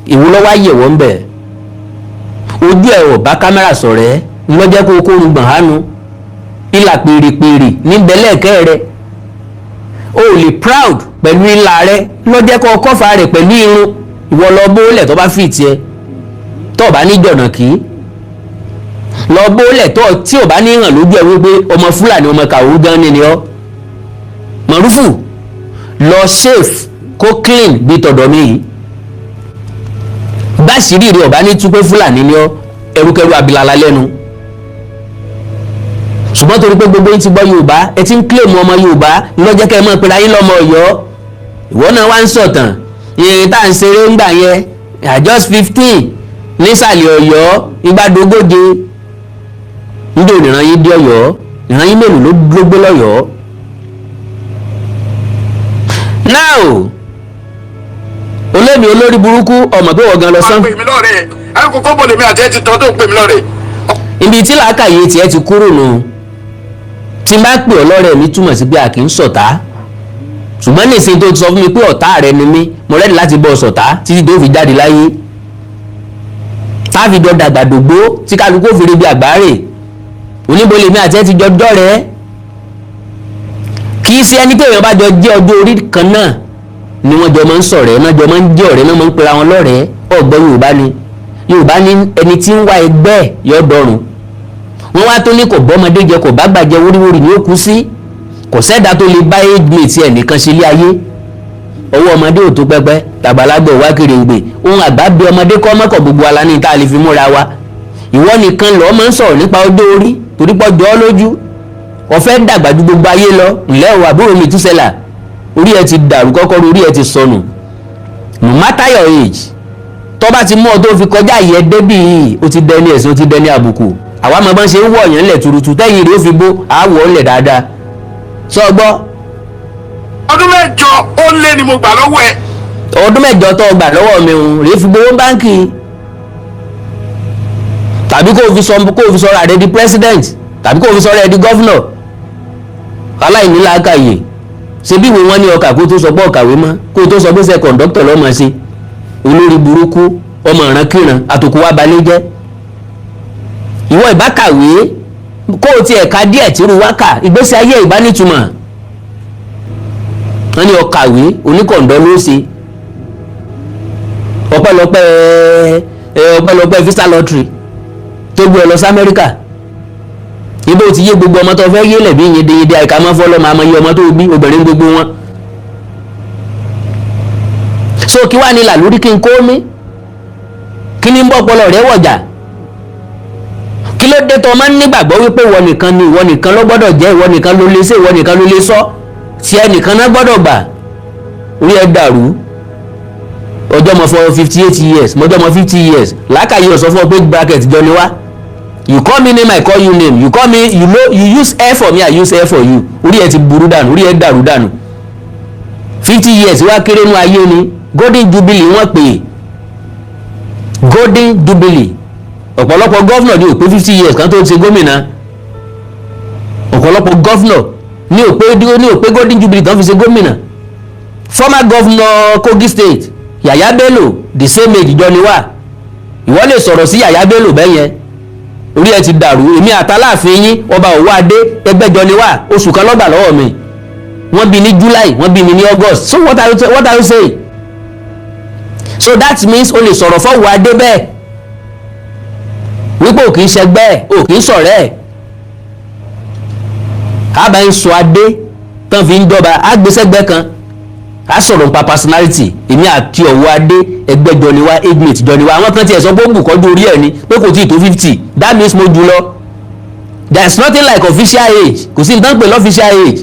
Ìwọ lọ́wọ́ àyẹ̀wò ń bẹ̀, ojú ẹ̀ ò bá kámẹ́rà sọ̀rẹ́ lọ́jẹ́ kó kó rúgbọ̀n hánu ìlà pèrèpèrè níbẹ̀ lẹ́ẹ̀kẹ́ rẹ̀. O ò lè proud pẹ̀lú ìlà rẹ lọ́jẹ́ kó kọ́fà rẹ̀ pẹ̀lú irun. Ìwọ lọ bóólẹ̀ tó bá fi tiẹ̀, tó o bá ní jọ̀nà kí lọ bóólẹ̀ tó tí ò bá ní hàn lójú ẹ wípé ọmọ Fúlàní, ọmọ Kàwú gan ni ni ọ́. Mọ̀rúfù lọ shave kó clean bí tọ̀dọ̀ mi yìí. Báṣìírí rẹ ọ̀bá ní tú pé Fúlàní ni ọ́, ẹrúkẹrú abilala lẹ́nu. Ṣùgbọ́n torí pé gbogbo yín ti gbọ́ Yorùbá, ẹ ti ń claim ọmọ Yorùbá, lọ́jọ́ kẹ́ ẹ mọ̀ pé ayé lọ́mọ Ọ̀yọ́. Ìwọ náà wá ń sọ̀tàn ìyẹn tá à ń ṣeré ńgbà yẹn at just 15 nísàlẹ̀ Ọ̀yọ́ igbádogóje. Ndé ìran yín dé Ọ̀yọ́? Ìran yín mélòó ló gbé lọ́yọ̀ọ́? Now olómi olórí burúkú, ọmọ pé wọ́n gan lọ sán. Máa pè mí lọ́rẹ̀ ẹ kókó bò lèmi àti ẹ ti tọ́ tó pè mí lọ́rẹ̀. Ibi tí làákàyè tiẹ̀ ti kúrò nù. Tí n bá pè ọ́ lọ́rẹ̀ mi, túmọ̀ sí pé a kì í ṣọ̀tá. Ṣùgbọ́n nísìnyí tó ti sọ fún mi pé ọ̀tá rẹ ni mí, mo ready láti bọ́ ṣọ̀tá títí tó fi jáde láyé, táàfin jọ dàgbàdògbó, tí kálukú òfin rebi àgbáre. Oníbolèmí àti ẹ ti jọ dọ́rẹ̀ẹ́. Kì í ṣe ẹni pé èèyàn bá jọ jẹ́ ọjọ́ orí kan náà ni wọ́n jọ máa ń ṣọ̀rẹ́ náà, jọ máa ń jẹ́ ọ̀rẹ́ náà, máa ń pera wọn lọ́rẹ̀ẹ́. Ọ̀gbọ́n Yorùbá ni, Yorùbá ní ẹni tí ń wá ẹgbẹ́ yọ dọ̀rùn. Wọ́n wá tó ní kò bọ́mọdé jẹ, kò bá gbàjẹ, wóríwórí ni ó kú sí. Kò sẹ́dá tó lè bá age mate ẹ̀ nìkan ṣe ilé ayé. Ọwọ́ ọmọdé ò tó pẹ́pẹ́, tàgbàlagbà ò wá kiri ń gbè. Ohun àgbà bí ọmọdé kọ́ mọ́kàn, gbogbo ala ní tá a lè fi múra wa. Ìwọ nìkan lọ́ọ́ máa ń sọ̀rọ̀ nípa ọjọ́ orí torí pọ́ jọ ọ́ lójú, ọ̀fẹ́ dàgbà ju gbogbo ayé lọ. Ǹlẹ́ o, àbúrò mi túnṣẹ́là, orí ẹ ti dàrú kọ́kọ́rọ́, orí ẹ ti sọnù. No matter your age, tó bá ti mú ọ tó fi kọjá ìyẹn débì yìí, ó ti dẹni ẹ̀sìn, ó ti dẹni àbùkù. Àwa máa bá ń ṣe ń wọ̀ yẹn lẹ̀ tuurutu, tẹ́yìn rẹ̀ ó fi bó àwọ̀ ńlẹ̀ dáadáa. Sọ gbọ́. Ọdún 8 ó lé ni mo gbà lọ́wọ́ ẹ. Ọdún 8 tó gbà lọ́wọ́ mi ń rèé fi gbowó báńkì, tàbí kó o fi sọ̀rọ̀ rẹ di president, tàbí kó o fi sọ̀rọ̀ rẹ di governor. Aláìní làákàyè. Ṣe bí ìwé wọn ní ọkà kó tó sọ pé ọ̀kàwé mọ́, kó tó sọ pé ṣe kọ̀ǹdọ́tọ̀ lọ́mọ ṣe. Olórí burúkú, ọmọ ìrankíran, àtòkù wa balẹ̀ jẹ́. Ìwọ ìbákàwé, kó o tiẹ̀ ka díẹ̀ tírú wákà, ìgbésí ayé ìbánitumọ̀. Wọ́n ní ọkàwé, oníkọ̀ǹdọ́ ló ṣe. Ọpẹ́lọpẹ́ ẹ, ọpẹ́lọpẹ́ visa lottery tó gbé ọ lọ sí Amẹ́ríkà. Ibo ti yé gbogbo ọmọ tó fẹ́ yé lẹ̀bí yédeyéde, àìká mọ́ fọlọ́mọ àmọ́ iye ọmọ tó bí, obìnrin gbogbo wọn. So kí wàá ní làlórí kí n kó mi? Kí ni ń bọ́ ọpọlọ rẹ wọ̀jà? Kí ló dé tó máa ń nígbàgbọ́ wípé ìwọ nìkan ni, ìwọ nìkan ló gbọ́dọ̀ jẹ́, ìwọ nìkan ló lè ṣe, ìwọ nìkan ló lè sọ, tí ẹnìkan náà gbọ́dọ̀ gbà? Orí ẹ dàrú. Ọjọ́ mọ for 58 years, mọjọ́ mọ 50 years, làákàyè ọ̀sọ́ fún ọ pé bracket jọ ni wá. You call me name, I call you name. You call me, you know, you use air for me, I use air for you. Orí ẹ ti burú dànù, orí ẹ dàrú dànù. 50 years wá kéré nú ayé ni. Golden jubilee wọ́n pè é, golden jubilee. Ọ̀pọ̀lọpọ̀ governor ní ò pé 50 years kan tó ń ṣe gómìnà. Ọ̀pọ̀lọpọ̀ governor ní ò pé golden jubilee tán fi ṣe gómìnà. Former governor Kogi State, Yaya Bello, the same age jọ ni wá. Ìwọ lè sọ̀rọ̀ sí Yaya Bello bẹ́ẹ̀ yẹn? Orí ẹ ti dàrú. Èmi àtàláàfin yín, ọba Òwò Adé, ẹgbẹ́jọ ni wá. Oṣù kan lọ́gbà lọ́wọ́ mi. Wọ́n bí ní July, wọ́n bí mi ní August. So what are you saying? So that means o lè sọ̀rọ̀ fọ́wọ́ Adé bẹ́ẹ̀ wípé ò kì í ṣẹgbẹ́ ẹ̀, ò kì í sọ̀rẹ́ ẹ̀. Àbá ń sọ adé tán fi ń jọba, àgbésẹ́gbẹ́ kan, a sọ̀rọ̀ nípa personality. Èmi àti ọ̀wọ́ adé, ẹgbẹ́jọ ni wá, age mate jọ ni wá. Àwọn kan tiẹ̀ sọ pé ó bùkọ́jú orí ẹ̀ ni, pé kò tí ì tó 50. That means mo jù lọ. There is nothing like official age. Kò sí nǹkan pè l'official age.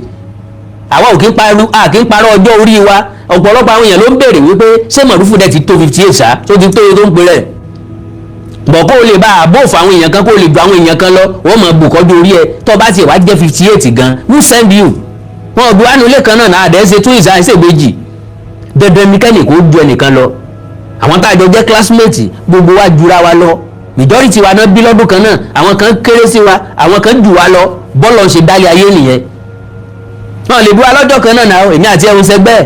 Àwa ò kí ń parọ́, a kì í parọ́ ọjọ́ orí wa. Ọ̀pọ̀lọpọ̀ àwọn èèyàn ló ń béèrè wípé ṣé Mọ̀rúfù dẹ̀ ti tó 58 ṣá, tó ti tó tó ń pè rẹ̀ bọ̀, kó o lè bá àbò fún àwọn èèyàn kan, kó o lè ju àwọn èèyàn kan lọ, wọ́n mọ̀ bùkọ́jú orí ẹ̀. Tó bá tiẹ̀ wá jẹ́ 58 gan, who send you? Wọn ò bí wánú ilé kan náà náà, àdẹ́ ṣe tún ìsà ìṣègbèjì. Dandan ní kẹ́nì kó ju ẹnìkan lọ. Àwọn tá a jọ jẹ́ classmate, gbogbo wa jura wa lọ. Majority wa náà bí lọ́dún kan náà. Àwọn kan kéré sí wa, àwọn kan jù wa lọ. Bọ́ọ̀lù ṣe dálé ayé nìyẹn. Wọn lè bí wa lọ́jọ́ kan náà náà. Èmi àti ẹ̀hún sẹgbẹ́.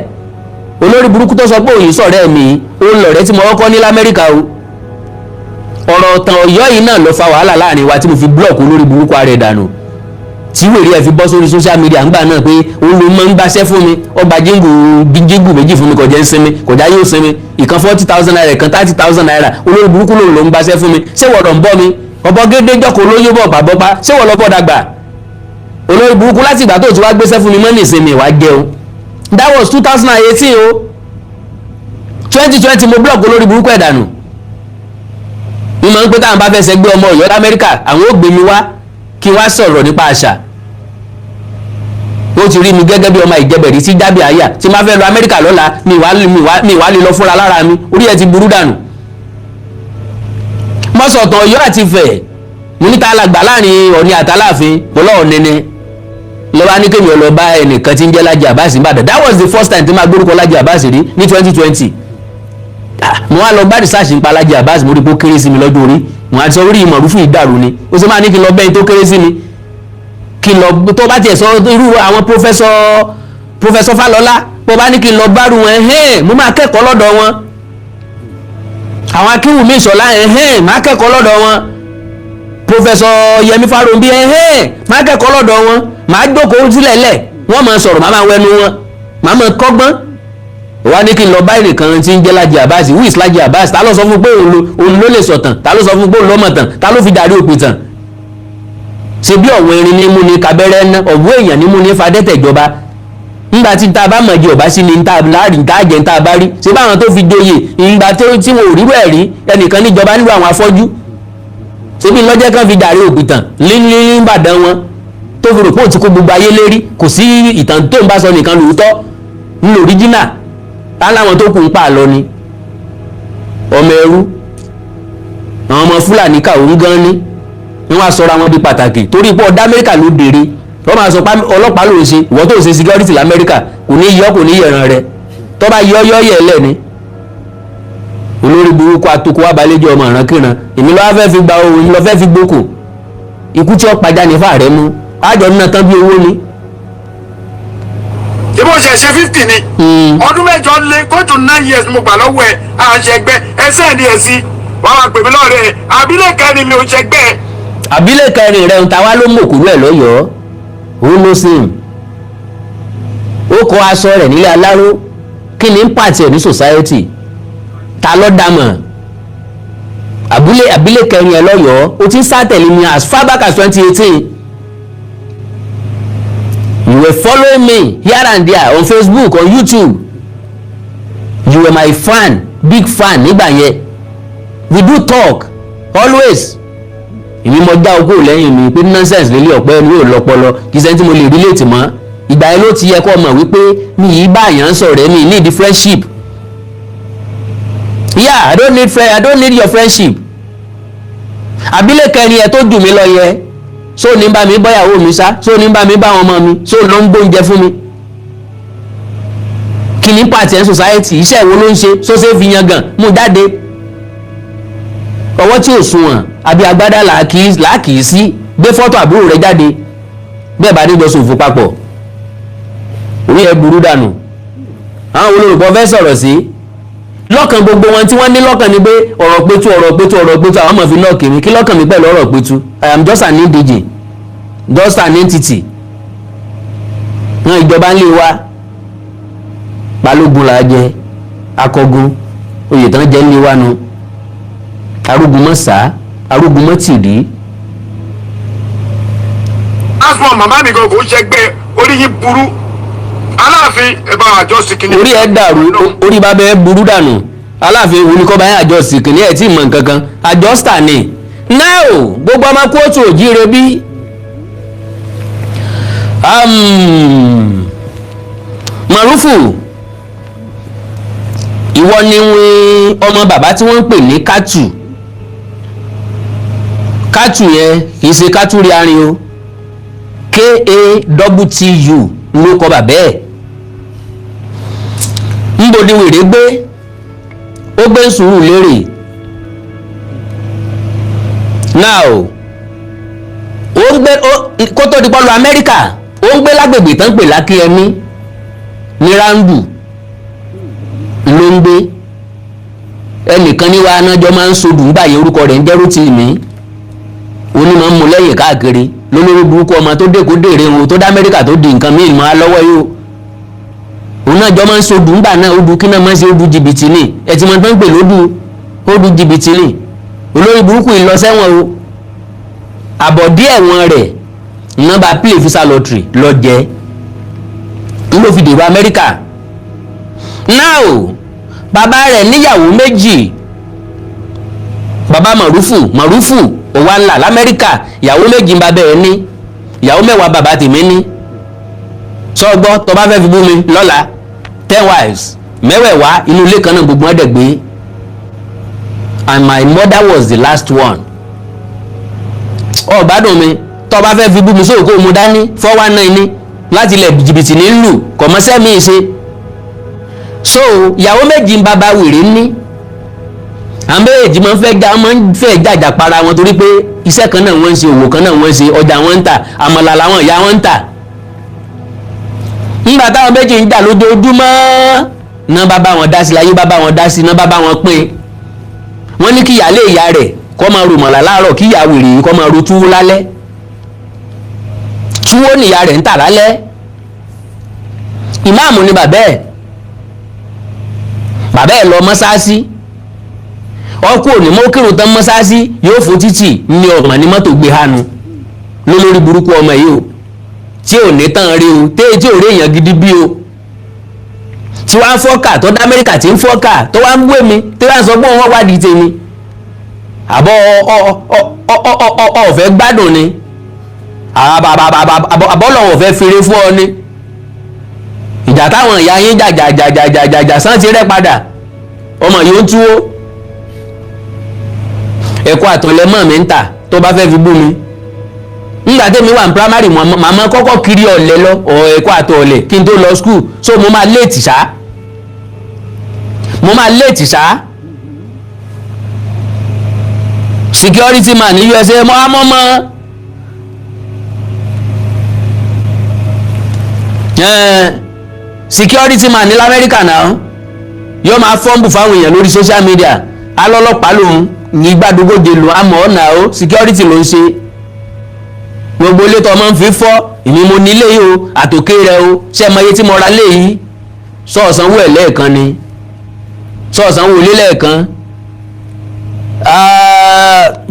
Olórí burúkú tó sọ pé òyìn sọ̀rẹ́ mi, ó ń lọ̀rẹ́ tí mo kọ́kọ́ ní lamẹ́ríkà o. Ọ̀rọ̀ ọ̀tàn Ọ̀yọ́ yìí náà ló fa wàhálà láàrin wa tí mo fi block olórí burúkú ara ẹ̀ dànù, tí wèrè ẹ̀ fi bọ́ sórí social media ńgbà náà pé òun ló máa ń gbaṣẹ́ fún mi. Ọgbà jíngù jíngù méjì fún mi, kò jẹ́ ń sinmi, kò já yóò sinmi. Ìkan ₦40,000, ìkan ₦30,000. Olórí burúkú lòun ló ń gbaṣẹ́ fún mi. Ṣé wọ́n ń bọ́ mi? Ọ̀bọ gédé jọ́kọ̀ olóyún bọ̀ bàbọ́pá. Ṣé wọ́n lọ bọ́ dàgbà? Olórí burúkú, láti ìgbà tó ti wá gbéṣẹ́ fún mi mọ́ nìsinmi wá jẹun. That was 2018 o. 2020 mo block olórí burúkú ẹ̀ dànù. Ní mọ̀ ń pé táwọn bá fẹ́ sẹ́gbẹ́ ọmọ Ọ̀yọ́ lamẹ́ríkà, àwọn ò gbé mi wá kí wá sọ̀rọ̀ nípa àṣà. Ó ti rí mi gẹ́gẹ́ bí ọmọ ìjẹbẹ̀rí tí jábì àyà tí máa fẹ́ lọ Amẹ́ríkà lọ́la. Mi wá lè lọ fúnra lára mi. Orí ẹ ti burú dànù. Mọ́sọ̀tàn Ọ̀yọ́ àti Ifẹ̀, mo níta alàgbà láàrin Ọ̀ní àtàláàfin, mo lọ́ọ̀ nẹni lọ́wọ́ ní kémi ọlọ́ba ẹnìkan tí ń jẹ́ Lájí Abbas Ìbàdàn. That was the first time tí máa gbórúkọ Lájí Abbas rí ní 2020. Mo wá lọ gbá research nípa Lájí Abbas, mo rí pé ó kéré sí mi lọ́jọ́ orí. Mo àti sọ orí Ìmọ̀rúfù ìdàrú ni. Ó sì máa ní kí n lọ bẹ́ẹ̀ tó kéré sí mi, kí n lọ tó bá tiẹ̀ sọ irú àwọn professor Fálọlá. Bó bá ní kí n lọ bárù wọn, ẹ̀hẹ́n, mo máa kẹ́kọ̀ọ́ lọ́dọ̀ wọn. Àwọn Akínwùmí Ìṣọ̀lá, ẹ̀hẹ́n, máa kẹ́kọ̀ọ́ lọ́dọ̀ wọn. Professor Yẹmí Fáròǹbí, ẹ̀hẹ́n, máa kẹ́kọ̀ọ́ lọ́dọ̀ wọn. Máa jókòó sílẹ̀ lẹ̀, wọ́n máa sọ̀rọ̀, máa máa wẹnu wọn, máa máa kọ́gbọ́n. Wá ní kí n lọ bá ẹnìkan tí ń jẹ́ Lájí Abbas. Who is Lájí Abbas? Ta ló sọ fún pé òun ló lè sọ̀tàn? Ta ló sọ fún pé òun ló mọ̀ tàn? Ta ló fi dàrí òpin tàn? Ṣe bí ọ̀wọ́n erin ní mú ní kabẹ́rẹ́ ná, ọ̀wọ́ èèyàn ní mú ní fadẹ́tẹ̀jọba. Ńgbà tí ta bá mọ̀ jẹ́ ọ̀bá sí ni ńta láàrin ńta jẹ́ ńta bá rí. Ṣé báwọn tó fi joyè ìgbà tí wọn ò rírọ̀ ẹ̀ rí ẹnìkan níjọba nílò àwọn afọ́jú? Ṣé bí lọ́jẹ́ kan fi dàrí òpìtàn ní Ìbàdàn wọn tó fi rò pé òun ti kó gbogbo ayé lérí? Kò sí ìtàn tó ń bá sọ nìkan lóòótọ́ ńlò original táláwọn tó kù ń pa àlọ́ ni ọmọ ẹrú. Àwọn ọmọ Fúlàní kàwé gan ni wọ́n á sọra wọn di pàtàkì torí pé ọ̀dà Amẹ́ríkà ló dèrè. Wọ́n máa sọ pé ọlọ́pàá ló ń ṣe, ìwọ́n tó ń ṣe security lamẹ́ríkà kò ní yọ, kò ní yẹ̀ràn rẹ. Tó bá yọ yọ yẹ̀ lẹ́ni olórí burúkú atoko wa balẹ̀jọ́ ọmọ ìrankíran. Èmi lọ́wọ́ fẹ́ fi gba owó, èmi lọ́ fẹ́ fi gbókò. Ikú tí ó pajá ní fàárẹ̀ mú àjọ nínú tán bí owó ni. Ṣé bó ṣe ṣe 50 ni? Ọdún 8 lé, go to 9 years mo gbà lọ́wọ́ ẹ̀. À ń ṣẹgbẹ́ ẹsẹ̀ ní ẹ̀ sí wọ́n máa pè mí lọ́rẹ̀ ẹ̀. Àbílẹ̀ kẹrin mi ò ṣẹgbẹ́ ẹ̀. Àbílẹ̀ kẹrin rẹ̀ ń ta wá ló mọ̀ kúrú ẹ̀ lọ́yọ̀ọ́. Òun ló sìn ó kọ aṣọ rẹ̀ nílé aláró. Kí ni impact ẹ̀ ní society? Ta ló dá mọ̀? Àbúlé àbílẹ̀ kẹrin ẹ̀ lọ́yọ̀ọ́, ó ti ń sá tẹ̀lé mi as far back as 2018. You were following me here and there on Facebook, on YouTube. You were my fan, big fan nígbà yẹn. We do talk always. Èmi mo já okó lẹ́yìn mi pé nonsense lélẹ̀, ọ̀pẹ́ ni yóò lọ́pọlọ, kì í ṣe tí mo lè relate mọ́. Ìgbà yẹn ló ti yẹ kó mọ̀ wípé mi yìí bá àyàn sọ̀rọ̀, mi need friendship. Yeah, I don't need friend, I don't need your friendship. Àbílẹ̀ kẹrin ẹ tó jù mí lọ yẹ, so ní bá mi bọ́yàwó mi sá, so ní bá mi bá wọn ọmọ mi, so ló ń gbóúnjẹ fún mi. Kí ni pàtì ẹ̀ society? Iṣẹ́ ìwo ló ń ṣe? So ṣe fi yan gàn mú jáde? Ọwọ́ tí ò sunwọ̀n àbí agbádá làákì í sí. Gbé fọ́tò àbúrò rẹ jáde bẹ́ẹ̀ bá níjọ ṣòfò papọ̀. Orí ẹ burú dànù. Àwọn olórúkọ fẹ́ sọ̀rọ̀ sí lọ́kàn gbogbo wọn tí wọ́n ní lọ́kàn ni pé ọ̀rọ̀ Pétu, ọ̀rọ̀ Pétu, ọ̀rọ̀ Pétu, àwọn ọmọ fi náà kiri. Kí lọ́kàn mi pẹ̀lú ọ̀rọ̀ Pétu? I am just an indigene, just an entity. Wọn ìjọba ń lé wa, balógun là á jẹ, akọgun oyè tán jẹ́ ń lé wa nu, arógun mọ́ sá, arógun mọ́ tìrí. Asmọ màmá mi gan kò ń ṣẹgbẹ́. Orí yín burú. Aláàfin, ẹ bá àjọ sí kìnìún. Orí ẹ dàrú, orí bàbá ẹ burú dànù. Aláàfin wo ni kọ́ bá yẹn àjọ sí kìnìún ẹ̀ tí ì mọ̀ nǹkan kan? Àjọ star ni now. Gbogbo ọmọ kóòtù òjíire bí Marufu, ìwọ ni wọ́n ọmọ bàbá tí wọ́n ń pè ní Kátù. Kátù yẹn kì í ṣe kátù rí arin o. Kattu ló kọ bàbá ẹ̀. Ńbo ni wèrè gbé? Ó gbé ń sùúrù lérè. Now, ó ń gbé kó tó di pọ́lú Amẹ́ríkà, ó ń gbé lágbègbè tán pè lákíyẹmí ní Rándù ló ń gbé. Ẹnìkan ní wàá nájọ máa ń sodù ń báyìí, orúkọ rẹ̀ ń jẹ́ Rótìmí. Oní máa ń mú lẹ́yìn káàkiri lólórí burúkú. Ọmọ tó dé kó dèrè wọn, tó dá Amẹ́ríkà, tó di nǹkan míì mọ́ á lọ́wọ́ yìí o. Òun náà jọ máa ń sodù ńgbà náà. Ó du kí náà máa ń ṣe? Ó du jìbìtì ni. Ẹ ti mọ tó ń pè lódù, ó du jìbìtì ni. Olórí burúkú yìí lọ sẹ́wọ̀n o. Àbọ̀dí ẹ̀wọ̀n rẹ̀ nọ́mbà play visa lottery lọ jẹ́ ń ló fi dèrò Amẹ́ríkà. Now, bàbá rẹ̀ níyàwó méjì. Bàbá Mọ̀rúfù, Mọ̀rúfù Òwànlà lamẹ́ríkà, ìyàwó méjì ń bàbá ẹ̀ ní. Ìyàwó 10 bàbá tèmi ní. Sọgbọ́ tó bá fẹ́ fi bú mi lọ́la, 10 wives, mẹ́wẹ̀ẹ̀wá, inú ilé kan náà gbogbo wọn dẹ̀ gbé. And my mother was the last one. Ọ gbádùn mi. Tó bá fẹ́ fi bú mi sóò, kó o mu dání. 419 ní láti ilẹ̀, jìbìtì ní lù kọ̀mọ́sẹ́ mi ṣe. So ìyàwó méjì ń bàbá wèrè ní. Àwọn méjèèjì máa ń fẹ́ jàjà para wọn torí pé iṣẹ́ kan náà wọ́n ń ṣe, òwò kan náà wọ́n ń ṣe, ọjà wọn ń tà, àmàlà làwọn ìyá wọn ń tà. Nígbà táwọn méjì ń jà lójoojúmọ́ náà, bá bá wọn dá sí láyé, bá bá wọn dá sí náà, bá bá wọn pín. Wọ́n ní kí ìyáálé ìyá rẹ̀ kó máa ro mọ̀lá láàárọ̀, kí ìyá wèrè yìí kó máa ro túwó lálẹ́. Túwó nìyá rẹ̀ ń tà lálẹ́. Ìmáàmù ni bàbá ẹ̀. Bàbá ẹ̀ lọ mọ́sáàsì, ọkọ òní mọ́ kírun tán mọ́sáàsì, yóò fò títì ní ọ̀gbọ̀n ní mọ́tò gbé hánu lólórí burúkú ọmọ yìí o, tí ò ní tán rí o, tí ò rí èèyàn gidi bí o, tí wàá ń fọ́kà tó dá Amẹ́ríkà, tí ń fọ́kà tó wàá ń bú èmi, tí wàá ń sọ pé wọ́n wádìí tèmi. Àbọ̀ ọ̀fẹ́ gbádùn ni, àbọ̀lọ̀wọ̀ fẹ́ fèrè fún ọ ni. Ìjà táwọn ìyá yín jàjàjàjàjàjà sán ti rẹ́ padà, ọmọ yìí ó ń túwó ẹ̀kọ́ àtọ̀lẹ́mọ̀ mi ń tà tó bá fẹ́ fi bú mi. Nígbà tẹ́mi wà ní primary, màmá kọ́kọ́ kiri ọ̀lẹ́ lọ ẹ̀kọ́ àtọ̀ọ̀lẹ̀ kí n tó lọ school, so mo máa late ṣá, mo máa late ṣá. Security man ní USA mọ́ amọ́mọ́ security man ní lamẹ́ríkà náà yóò máa fọ́ǹbù fáwọn èèyàn lórí social media, alọ́lọ́pàá lòun ní gbàdúgbòde lòun àmọ́ ọ̀nà o, security ló ń ṣe. Gbogbo ilé tó ọmọ ń fi fọ́, èmi mo nílé yìí o, àtòkè rẹ o. Ṣé ẹ mọ iye tí mo ra lé yìí? Sọ̀ọ̀sánwó ẹ̀ lẹ́ẹ̀kan ni, sọ̀ọ̀sánwó ilé lẹ́ẹ̀kan.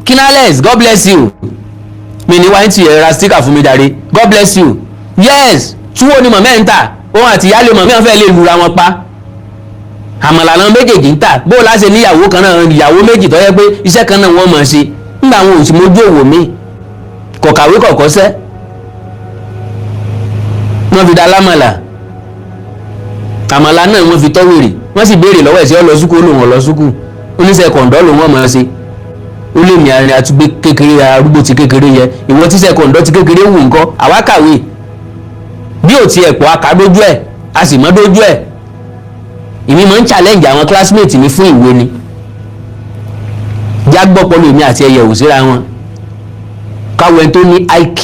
Kinales, God bless you. Mi ní wáyé tí ẹ ra sticker fún mi jàre. God bless you. Yes, túwó ni mọ̀mẹ́ ń tà. Òun àti ìyáálé mọ̀mẹ́ wọn fẹ́ lè lura wọn pa. Àmàlà náà méjèèjì ń tà. Bó o láṣẹ níyàwó kan náà, ìyàwó méjì tó yẹ pé iṣẹ́ kan náà wọ́n mọ̀ ṣe, nígbà àwọn òsì mójú òwò mi, kọ̀kàwé kọ̀kọ́sẹ́, wọ́n fi da lámàlà. Àmàlà náà wọ́n fi tọ́wèrè. Wọ́n sì béèrè lọ́wọ́ ẹ̀ sí ọlọ́sùkú, ó lòun ọlọ́sùkú, oníṣẹ́ kọ̀ǹdọ́ lòun ọmọ ṣe. Ó lè mi àárín àtúgbé kékeré arúgbó ti kékeré yẹ ìwọ tíṣẹ́ kọ̀ǹdọ́ ti kékeré wù ńkọ́. Àwa kàwé bí ò tiẹ̀ pọ̀, àká dójú ẹ̀, a sì mọ́ dójú ẹ̀. Èmi máa ń challenge àwọn classmates mi fún ìwé ni. Jágbọ́pọ̀lù èmi àti ẹyẹ ò síra wọn, káwọn ẹni tó ní IQ.